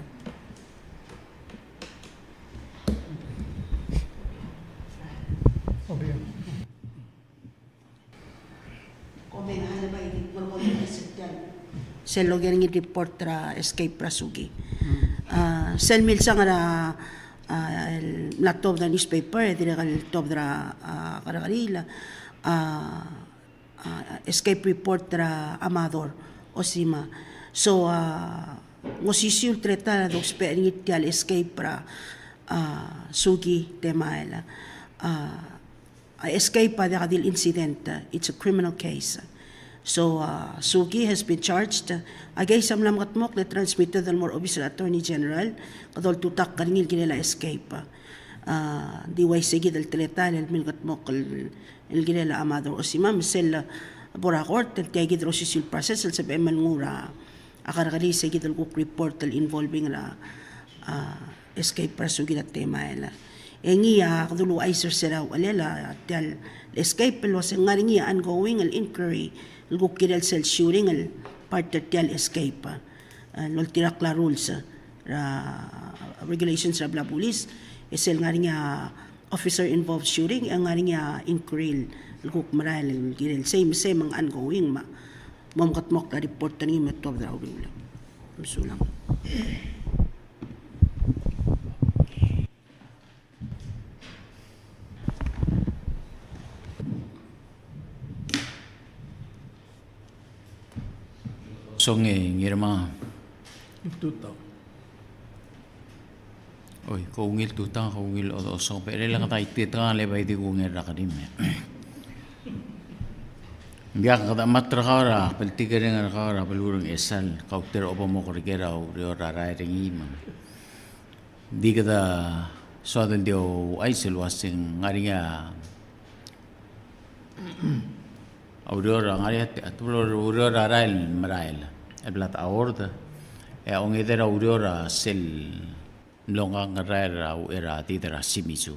Sel loker er ngii el report er a escape er a Suki. A, sel milsang er a, a, el mla tuobed er a newspaper, e dirrek el tuobed er a, a, kerrekeriil, a, a, escape report er a Amador Osima. So, a, ng osisiu el teletael el dousbech er ngii tia el escape er a, a, Suki Temael. A, a escape a diak di el incident, it's a criminal case. So, uh, Suki has been charged. A case a mla mekedmokl e transmitted el mo er a Office er a Attorney General, kede oltutakl er ngii el kirel a escape. Uh, di uaisei kid el teletael el milkedmokl el, el kirel a Amador Osima, me sel bo er a court, el tia kid el osisiu el process el sebechem el nguu er a a kerrekeriil se kid el kuk report el involving er a, a, escape er a Suki Temael. E ngii a kede uluuchais er se er a uchelel a tia el escape el ua se ng ngar er ngii a ongoing el inquiry el kuk kirel sel shooting el part er tia el escape. A, el oltirakl a rules er a regulations er a bla bulis, e sel ngar er ngii a officer involved shooting, e ng ngar er ngii a inquiry el kuk merael el kirel sei me sei me ng ongoing me a mo mekedmokl a report er ngii me tuobed er a uriul. Mesulang. Song e Ngirmang. Tutau. Oi, ko ungil tutau, ko ungil odo osong. Pero le kede ititekangel e bai di kungil er a kerim e. Ng diak, kede chemat er kau er a, bltikerreng er kau er a beluu er a Ngchesar, kau te obo mo kerker a ureor er a rael er ngii me ng di kede soad el di ouchais el ua se ng ngar er ngii a a ureor a ngar er ngii a teblo el ureor er a rael el merael el bla de award, e a ongedei er a ureor a sel mlo ngkang el rael er a uchei er a did er a Shimizu.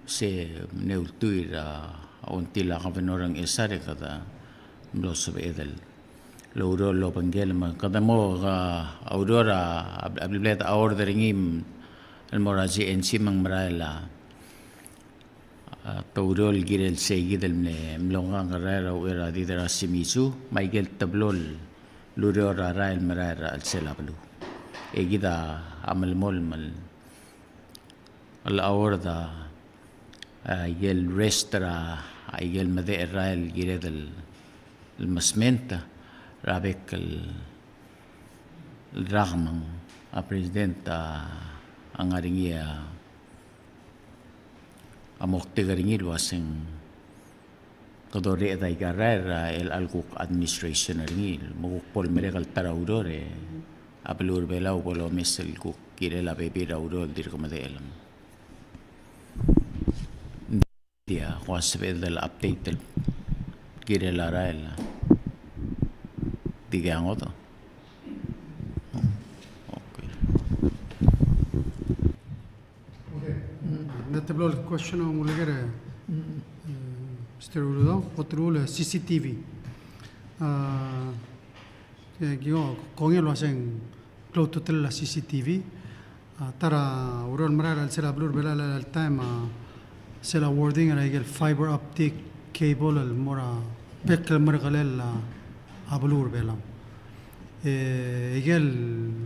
Se mle ultuil er a ongtil a governor er a Ngchesar e kede mlo sebeched el oureor el obengkel me kede mo, a ureor a, a bla, bla de award er ngii el mo er a G N C me ng merael a a, te oureor el kirel sei kid el mle mlo ngkang el rael er a uchei er a did er a Shimizu, me aike el teblo el ureor er a rael el merael er a chelsel a beluu. E kid a melemolem el, el award a, a, aike el rest er a, aike el medechel el rael el kired el, el mesment er a bek el, el rak me ng, a, president a, a ngar er ngii a a moktek er ngii el ua se ng kede orreched aika el rael er a chelecha el kuk administration er ngii el mo kuk bo lemerek el ta er a ureor e a beluu er a Belau bo lomes el kuk kirel a bebil er a ureor el dirk medechel. Ng di a kuk sebeched el update el kirel a rael. Di ke a ngodech? Okay. Okay. Mm, ng teblo el question a uleker, e, Mister Uludong, kot el uchul a C C T V. A, e, kio, kongei el ua se ng klou a ultutelel a C C T V. A, ta er a ureor el merael er a chelsel a beluu er a Belau er a chelecha el taem, a, sel awarding er a ikel fiber optic cable el mo er a bek el merekelel a, a beluu er a Belau. E, ikel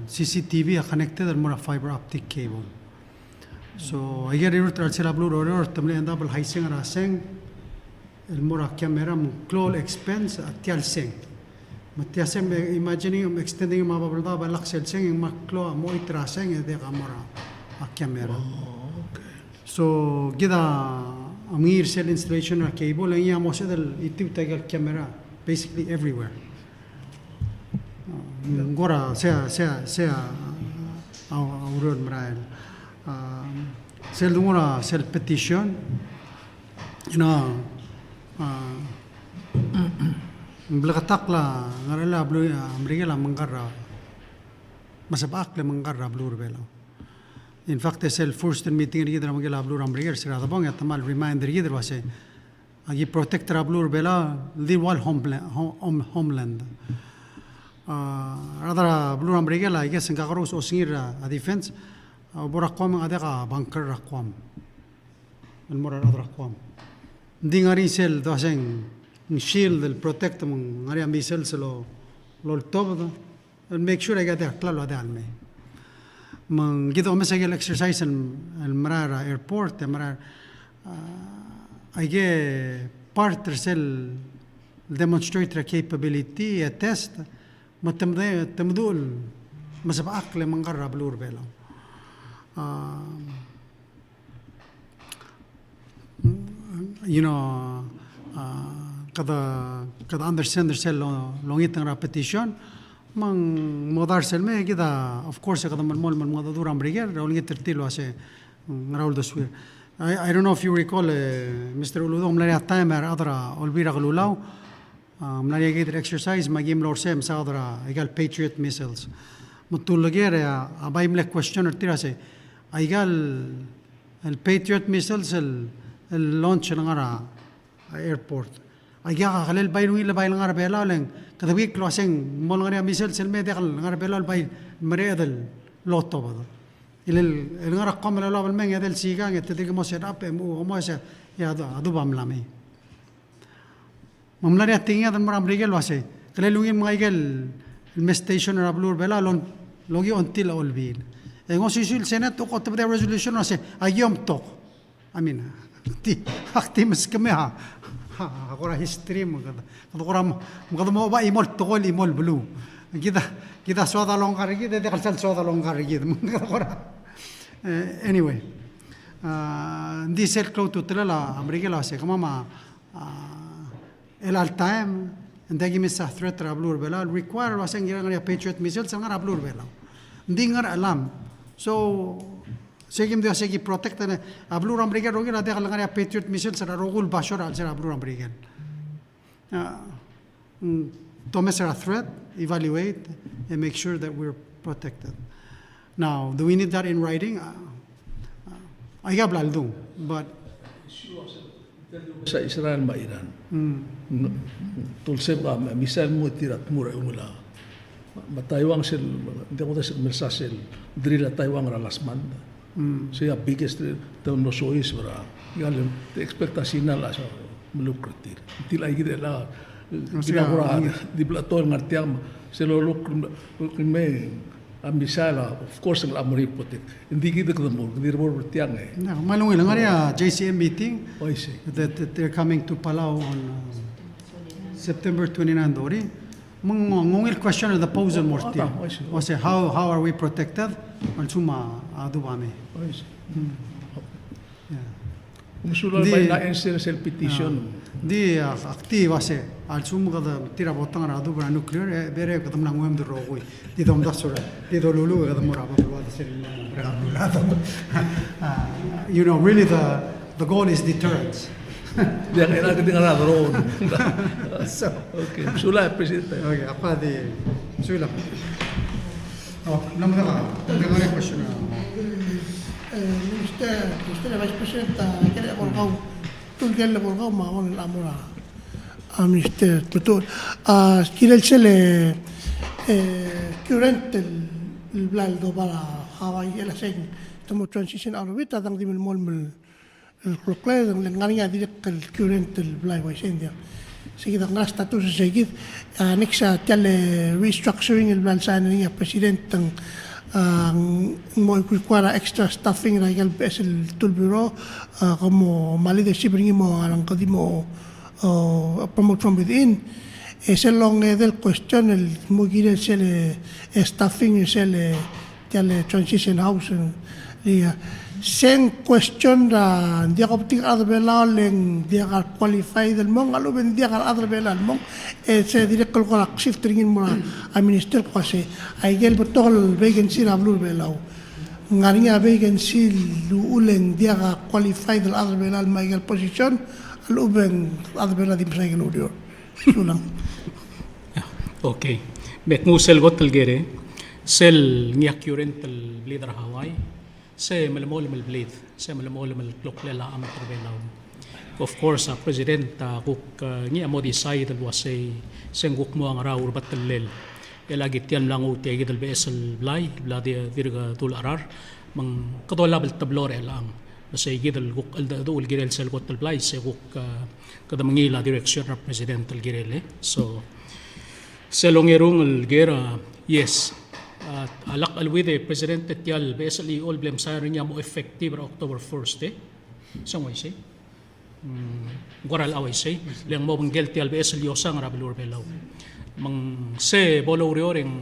C C T V a connected el mo er a fiber optic cable. So, aike el rirurt er a chelsel a beluu er a Oreor, te mle end up el haiseng er a seng el mo er a camera me ng klou el expense a tia el seng. Me tia seng, me imagining, me extending me a Babeldaob a lak sel seng, e ng kmal klou a mo choit er a seng e diak a mo er a camera. Oh, okay. So kid a mengiil er sel installation er a cable, e ngii a mo sebeched el itiut a ikel camera basically everywhere. Ng kora sei, sei, sei a, a, a ureor el merael. A, sel donguu er a sel petition, you know, a, ng bleketakl a ngerachel a beluu, a, Merikel a mengkar er a, mesebechakl e mengkar er a beluu er a Belau. In fact, e sel first meeting er kid er a Merikel a beluu er a Merikel, se er a debong, e te kmal remind er kid el uase, aki protect er a beluu er a Belau, el di ua el homela-, ho-, hom-, homeland. A, rechad er a beluu er a Merikel, I guess, ng kakerous osengir er a, a defense, a, bo er a Guam e ng diak a bunker er a Guam. El mo er a rechad er a Guam. Ng di ngar er ngii sel dua se ng shield el protect me ng ngar er ngii a missiles el lo-, loltobed, el make sure aika diak el klalo a diak el mei. Me ng kid a omes aike el exercise el, el merael er a airport, e merael, a, aike part er sel demonstrate er a capability, e test, me te mde-, te mdu el mesebechakl e mengkar er a beluu er a Belau. A, you know, a, kede, kede understand er sel lo-, longit er a petition, me ng mo dars el mei, kid a, of course, kede melemolem el mengedecheduch er a Merikel, er a olengit er tir el uase, mm, ngera uldesuir. I, I don't know if you recall, e, Mister Uludong, ng mla er ngii a time er a rechad er a Olbiil er a Kelulau, a, ng mla er ngii a kid el exercise, me aki mlo er sei, mesaod er a, aika el Patriot missiles. Me te uleker, e, a, a bai mle question er tir a sei, aika el, el Patriot missiles el, el launch el ngar er a, a, airport. Aika a kelel bai ungil el bai el ngar er a Belau, le ng kede weak el uase ng mo ngar er ngii a missiles el mei e diak el ngar er a Belau el bai mereched el lotobed. El, el, el ngar er a Guam el lolab el mei e ng edei el sikang e te dirk mo set up e mo, mo se, e a du-, a dub a mla mei. Me ng mla er ngii a tekinged el mo er a Merikel el uase, kelel ungil me ng aike el, el me station er a beluu er a Belau el on-, el okiu a ongtil a Olbiil. E ng osisiu el Senate a kotebedii a resolution el uase, aki omtok. I mean, ak di, ak di meskemiu a, a, a kora history me kede, kede kora mo, me kede mo oba chimo el tekoi el chimo el beluu. Kid a, kid a soad a longkar er kid, e diak el sal soad a longkar er kid. Me kede kora, e, anyway. A, ng di sel klou a ultutelel a Merikel el uase, kemam a, a, el all time, ng diak ki mesa threat er a beluu er a Belau, el require el uase ng kirel ngar er ngii a Patriot missiles el ngar er a beluu er a Belau. Ng di ngar er a chelam. So, sei kim di uase ki protect, e, a beluu er a Merikel el rokui a diak el ngar er ngii a Patriot missiles er a rokui el basio er a chelsel a beluu er a Merikel. A, mm, te omes er a threat, evaluate, and make sure that we're protected. Now, do we need that in writing? A, a, aika a bla ledung, but Sa Israel me a Iran. Mm. Ng, te ulsebek a missile el mo er tir a tmuu er a eungel a. Me a Taiwan sel, ng diak kudesek el mesa sel drill a Taiwan er a last month. Mm. Sei a biggest drill, te mlo soiseb er a. Aika el te expect a Sina el uase melukl er tir. Tia el aike el, a, kid a kora di bla tol ngar tiang, sel lolukl, lolukl el mei a missile a, of course, ng locha mo er ngii el protect. Ng di kid a kede mo, kede mo er tiang e. Ng kmal ungil, ng ngar er ngii a J C M meeting. Oh, I see. That, that they're coming to Palau on, uh, September twenty-nine, thirty. Me ng, ng ungil question er a the pose el mo er tir. Oh, I see. O se, how, how are we protected? A lsekum a, a dub a mei. Oh, I see. Hmm. Yeah. Ng sulang. Di, bai na answer sel petition. Ah, di, a, ak di uase, a lsekum kede tir a bo tang er a dub er a nuclear, e, bere kede mla nguemed el rokui. Di domdasu er a, di doluluuch e kede mo er a bo beluad sel, mo er a beluad. Ah, you know, really the, the goal is deterrence. Di ak, ak di ngar er a drone. So. Okay, sulang, President. Okay, ak di, sulang. Oh, ng mla mo diak a, ng ngar er ngii a question. E, Minister, Minister, Vice President, a, ker a bo er kau, tul ker a bo er kau me a ongel a mo er a, a, Minister Tmetuchl. A, kirel sel, e, current el, el bla el doba er a Hawaii el uase ng te mo transition out of it, a dang di melemolem el el klokled, le ng ngar er ngii a dirrek el current el blai uaisei, ng diak. Sei kid a ngera status er sei kid, a, next a tia el restructuring el bla el sign er ngii a president, ng, a, ng mo require a extra staffing er aika el beches el two bureau, a, kom mo, me a leadership er ngii mo, a, ng kede mo, o, promote from within. E sel longedei el question el mo kirel sel, e, staffing, sel, e, tia el transition house, e, ia. Se ng question er a ng diak a betik el chad er a Belau le ng diak a qualified el mong, a lechub e ng diak a rechad er a Belau el mong, e se dirrek el kora shift er ngii el mo er a minister el kmo se aike el betok el vacancy er a beluu er a Belau. Ng ngar er ngii a vacancy el uchul e ng diak a qualified el chad er a Belau el mo aike el position, a lechub e ng chad er a Belau a di mesa aike el ureor. Sulang. Okay. Me kmu sel kot el ker, sel ngii a current el blid er a Hawaii, se melemolem el blid, se melemolem el kloklel a amt er a Belau. Of course, a president a kuk, a, ngii a mo decide el uasei se ng kuk mo ngar er a urebetel el. E le aki tia el mla nguu tia kid el beches el blai, bla di, dirk dulacherar, me ng kede olab el teblo er chelechang. Me sei kid el kuk cheldecheduch el kirel sel kot el blai, se kuk, a, kede mengiil a direction er a president el kirel, e. So, sel ongerung el ker, a, yes. A, a lak cheleuid e president e tia el beches el chichou el bla msain er ngii a mo effective er a October first, e. Se ng uaisei. Mm, ng kora el uaisei. Le ng mo obengkel tia el beches el iosang er a beluu er a Belau. Me ng se bo loureor e ng,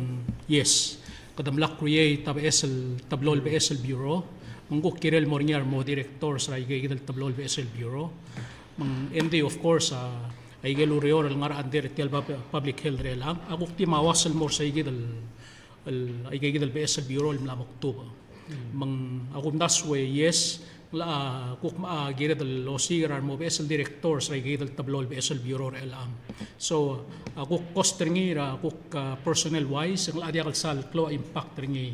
yes. Kede mla create a beches el teblo el beches el bureau. Me ng kuk kirel el mo er ngii a remo directors er aike kid el teblo el beches el bureau. Me ng, e ng di, of course, a, aike el ureor el ngar er a under er tia el pub-, public health er chelechang a kuk di mo uasei el mo er sei kid el, el, aike kid el beches el bureau el mla mokdubech. Me ng, a kumdasu e yes, ng locha kuk mo, a, kired el osiik er a remo beches el directors er aike kid el teblo el beches el bureau er chelechang. So, a kuk cost er ngii er a kuk, a, personnel wise, ng locha diak el sal klou a impact er ngii.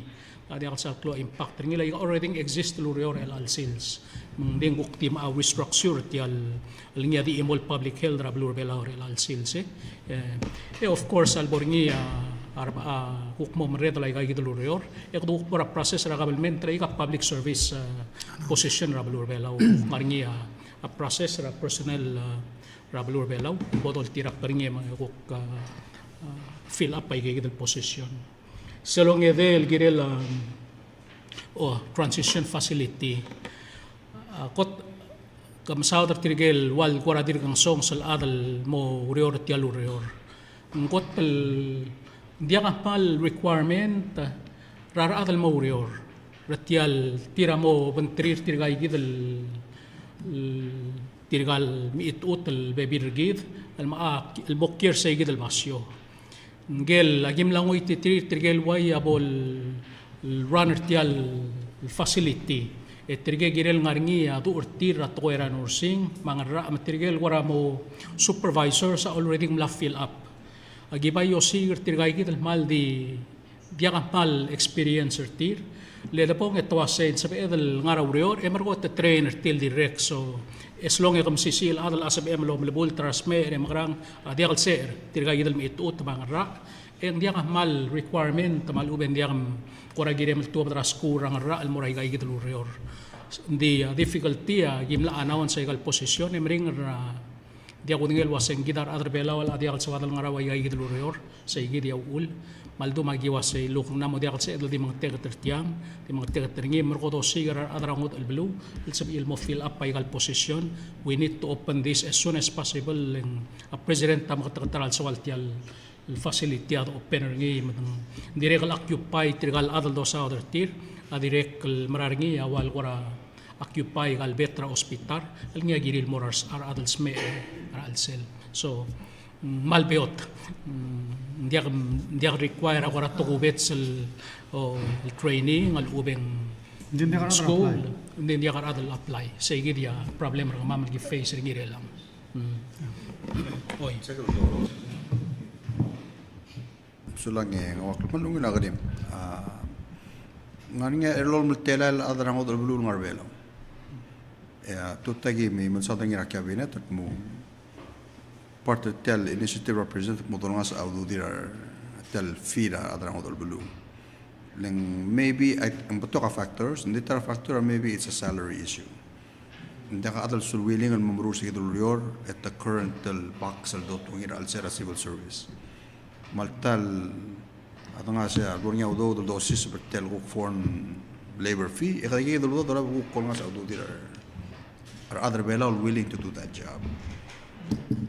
Locha diak el sal klou a impact er ngii, le aika already exist el ureor er chelecha el sils. Me ng di ng kuk di mo restructure tia el, el ngii a di chimo el public health er a beluu er a Belau er chelecha el sils, e. E, e, of course, a lebo er ngii a, a, a kuk mo merredel aika kid el ureor. E kede kuk mo er a process er a government er aika public service, a, position er a beluu er a Belau. Ngar er ngii a, a process er a personnel, a, er a beluu er a Belau. Bo doltirakl er ngii me kuk, a, a, fill up aika kid el position. Sel ongedei el kirel a, o, transition facility. A, kot ke mesaod er tirke el ua el kora dirk ngesonges el chad el mo ureor er tia el ureor. Ng kot el ng diak a kmal requirement er a rechad el mo ureor er tia el tir a mo obengterir tirka kid el, el tirka el mechitechut el bebil er kid el mo, a, el mo kiei er sei kid el basio. Ngike el, aki mla nguititerir tirke el uai a bo el run er tia el facility. E tirke el kirel ngar er ngii a duch er tir er a tekoi er a nursing, me a ngerang, me tirke el kora mo supervisors a already mla fill up. Aki bai osiik er tirka kid el kmal di diak a kmal experience er tir. Le debong e te uasei ng sebeched el ngar er a ureor, e merekong e te train er tir el dirrek. So, as long e ke mesisiich el chad el sebechem el omelebult er a smecher e mekerang, a diak el secher tirka kid el mechitechut me a ngerang. E ng diak a kmal requirement, me a lechub e ng diak kora kirem el tuobed er a skuul er a ngerang el mo er aika kid el ureor. Ng di, a, difficulty, a, ki mla announce aika el position, e meringel er a Diak kudengei el uasei ng kid a rechad er a Belau el diak el soad el ngar er a ua ika kid el ureor, sei kid a uchul. Me a ldu me aki uasei luk ng mla mo diak el sebeched el di mengeteket er tiang, di mengeteket er ngii, me kede osiik er a rechad er a ngodech el beluu el sebechir el mo fill up aika el position. We need to open this as soon as possible, le ng a president a meketeket er a soal tia el facility a de open er ngii, me ng dirrek el occupy tirka el chad el dosaod er tir, a dirrek el mera er ngii a ua el kora occupy aika el bed er a hospital el ngii a kirir el mo er a rechad el smecher er a chelsel. So, mm, kmal beot. Mm, ng diak, ng diak require a kora tokubets el, o, el training, a lechub e ng, ng di ng diak a rechad el school, apply. Ng di ng diak a rechad el apply. Sei kid a problem er kemam el ki face er ngii er chelechang. Mm. Oi. Sulang e ng ua kmal ungil a kerim. A, ngar er ngii a elolem el telael el chad er a ngodech el beluu el ngar er a Belau. E a tutau e aki mei me ng soad er ngii er a cabinet el kmo part er tia el initiative er a president el kmo dolengasech a ududir er tia el fee er a chad er a ngodech el beluu. Le ng maybe, a, ng betok a factors, ng di ta er a factor, maybe it's a salary issue. Ng diak a chad el soal willing el mo meruul se kid el ureor at the current el box el dotungii er a chelsel a civil service. Me alta el, a dengasech a lebo er ngii a udoud el dosiseb er tia el kuk foreign labor fee, e kede kid el udoud el kuk olengasech a ududir a rechad er a Belau el willing to do that job.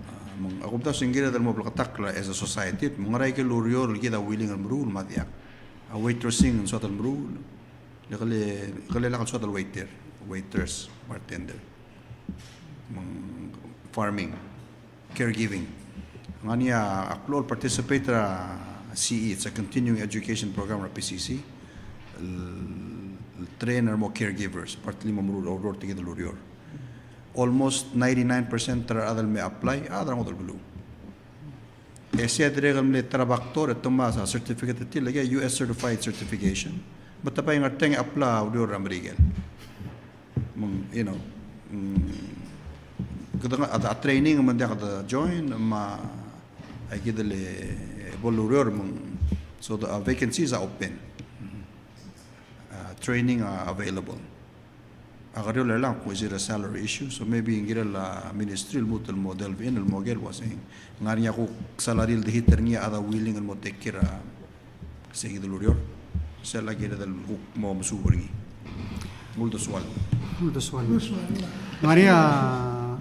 A, me ng, a kumdasu e ng kired el mo bleketakl as a society, me ng ngera ikel ureor el kid a willing el meruul me a diak. A waitressing ng soad el meruul, le kele, kele lak el soad el waiter. waiters, bartender. Me ng farming, caregiving. Ngar er ngii a klou el participate er a C E, it's a continuing education program er a P C C. El, el train er a mo caregivers, partly mo meruul er a ureor er tirke el ureor. Almost ninety-nine percent er a rechad el me apply, a rechad er a ngodech el beluu. E sei a dirrek el mle ta er a doctor, e te mo a certificate er tir, le ke U S certified certification. Me te bai ngar tiang e apply a ureor er a Merikel. Me ng, you know, mm, kede ngar, a, a training me ng diak de join, me a, aikid el bo lureor me ng, so the, uh, vacancies are open. Uh, training are available. A kerior el erlang, is it a salary issue? So maybe ng kirel a ministry el lmuut el mo delve in el mo oker el uasei, ng ngar er ngii a kuk salary el de hit er ngii a chad a willing el mo take care a seikid el ureor. Sel a kired el kuk mo mesuub er ngii. Ng uldesuel. Uldesuel. Ng ngar er ngii a,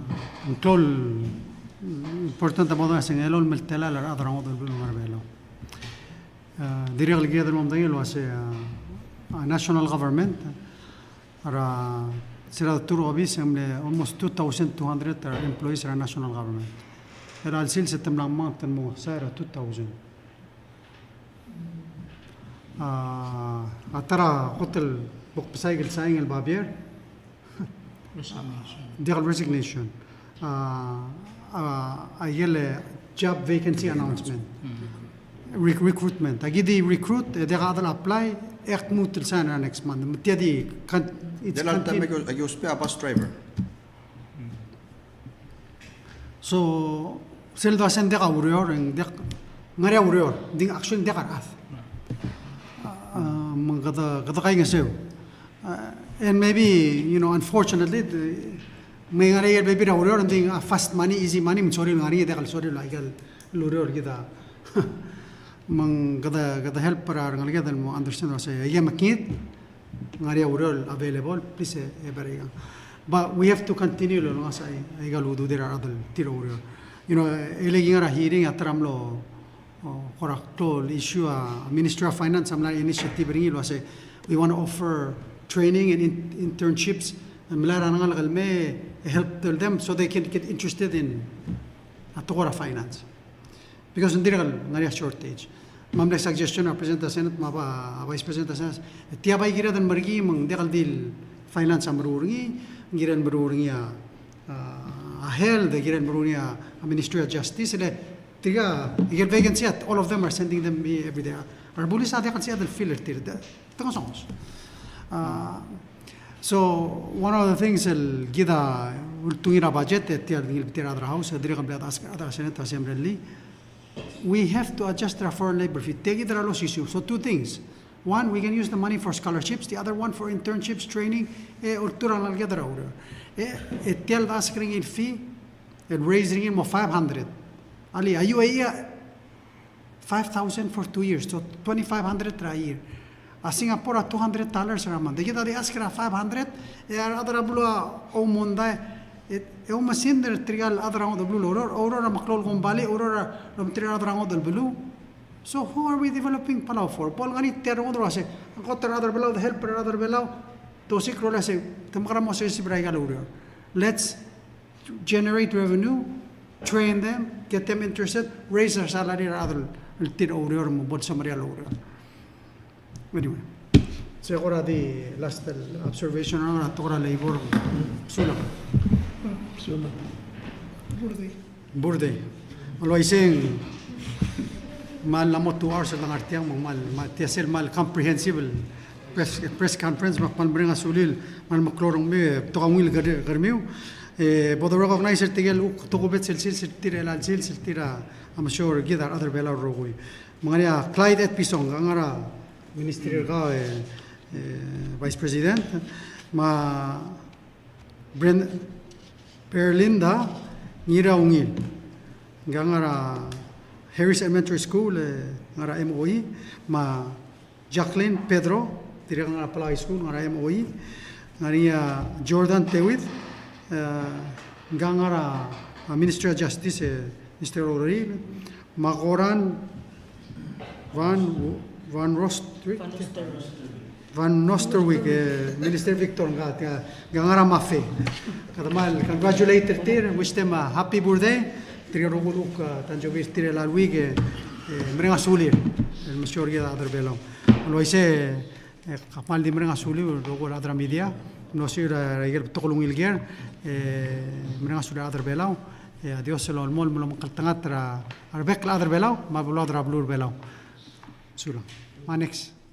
ng klou el important a mo dodengei a se ng elolem el telael a rechad er a ngodech el beluu el ngar er a Belau. Uh, dirrek el kired el mo medengei el uasei, uh, a national government, er a, se er a turobis e ng mle almost two thousand two hundred er a employees er a national government. Er a chelsel se te mla ngmanget el mo sair a two thousand. A, a ta er a kot el bo kbesaik el sain el babier. Resignation. Diak el resignation. A, a, a ikel job vacancy announcement. Rec-, recruitment. Aki di recruit, e diak a chad el apply, e ak lmuut el sain er a next month. Me tia di, con-, it's, diak el continu-, time aki, aki ousbech a bus driver. So, sel doasei ng diak a ureor, ng diak, ng ngar er ngii a ureor, ng di actually ng diak a rechad. A, me kede, kede kaingeseu. Uh, and maybe, you know, unfortunately, the, me ng ngar er ngii a bebil er a ureor, ng di a fast money, easy money, me ng sorir el ngar er ngii, diak el sorir el aika el ureor kid a. Me ng kede, kede help er a rengeleked el mo understand el uasei, aika mekngit, ng ngar er ngii a ureor available, please, e, e bai er ngii. But we have to continue el olengasech a, aika el ududir a rechad el tir a ureor. You know, e le ki ngar er a hearing a ta er a mlo, o, kora klou el issue a Ministry of Finance a mla er ngii a initiative er ngii el uasei, we want to offer training and in-, internships, el melai er a rengalek el mei, help them so they can get interested in a tekoi er a finance. Because ng dirrek el ngar er ngii a shortage. Me a mle suggestion er a President er a Senate me a Vice President er a Senate, e tia bai kired el merekii me ng diak el di el finance a meruul er ngii, ng kired el meruul er ngii a, a, a health, e kired el meruul er ngii a, a Ministry of Justice, le tirka, ikel vacancy a, all of them are sending them me every day. A rebulis a diak el sebeched el fill er tir. Te ngesonges. A, so, one of the things el kid a ultungii er a budget, e tia el ngilbtir a rechad er a House, e dirrek el bla de ask a rechad er a Senate, a Assembly, we have to adjust er a foreign labor fee. Tia kid er a losisiu. So, two things. One, we can use the money for scholarships, the other one for internships, training, e oltuu er a ngalek er a ureor. E, e tia el de ask er ngii el fee, el raise er ngii el mo five hundred. Alii, a U A E a five thousand for two years, so twenty-five hundred er a year. A Singapore a two hundred dollars er a month. E kid a di ask er a five hundred, e a rechad er a beluu a oumondai, e, e oumesingd er tirka el chad er a ngodech el beluu el oureor, oureor er a meklou el kombalii, oureor er a, el omtir a rechad er a ngodech el beluu. So who are we developing Palau for? Bo el ngar er ngii tia el rengud el uasei, a kot er a rechad er a Belau, the help er a rechad er a Belau, te osiik er a uasei, te mekera mo seseb er aika el ureor. Let's generate revenue, train them, get them interested, raise their salary er a rechad el tir a oureor me bo lsemeriar el oureor. Anyway, se kora di last el observation er a tekoi er a labor. Sulang. Sulang. Birthday. Birthday. Me a uaisei, me a lemo two hours el dengar tiang, me ng kmal, me tia sel kmal comprehensive el press, press conference, me ak kmal mereng a sulel, me a remeklou er kemiu, e, betok a ungil ker-, kermiu. E, bo de recognize er tirke el kuk tokubets el sils er tir, el chelsel sils er tir a mesiou er kid a rechad er a Belau el rokui. Me ng ngar er ngii a Clyde Etpison, a ngar er a ministry er kau, e, e, Vice President, me a Bren-, Berlinda Ngiraungil, a ngar er a Harris Elementary School, e, ngar er a M O E, me a Jacqueline Pedro, dirrek el ngar er a Palau High School, ngar er a M O E, ngar er ngii a Jordan Tewid, e, ngar er a, a, Ministry of Justice, e, Mister O'Reilly, me a Goran Van, Van Rost-, Van Rost-, Van Oosterwijk, e, Minister Victor, ng ka, ng ka ngar er a Mafe. Kede kmal congratulate er tir, wish them a happy birthday. Tirke el rokui el kuk, e, tanjobi er tir er chelecha el week, e, e, mereng a sulir el mesiou er kid a rechad er Belau. Me ng uaisei, e, kmal di mereng a sulir el rokui el chad er a media, mlo osiik er a ikel betok el ungil ker, e, mereng a sulir a rechad er Belau, e, a Dios a lolemolem el omekngeltengat er a rebek el chad er Belau me a beluad er a beluu er Belau. Sulang. Me a next.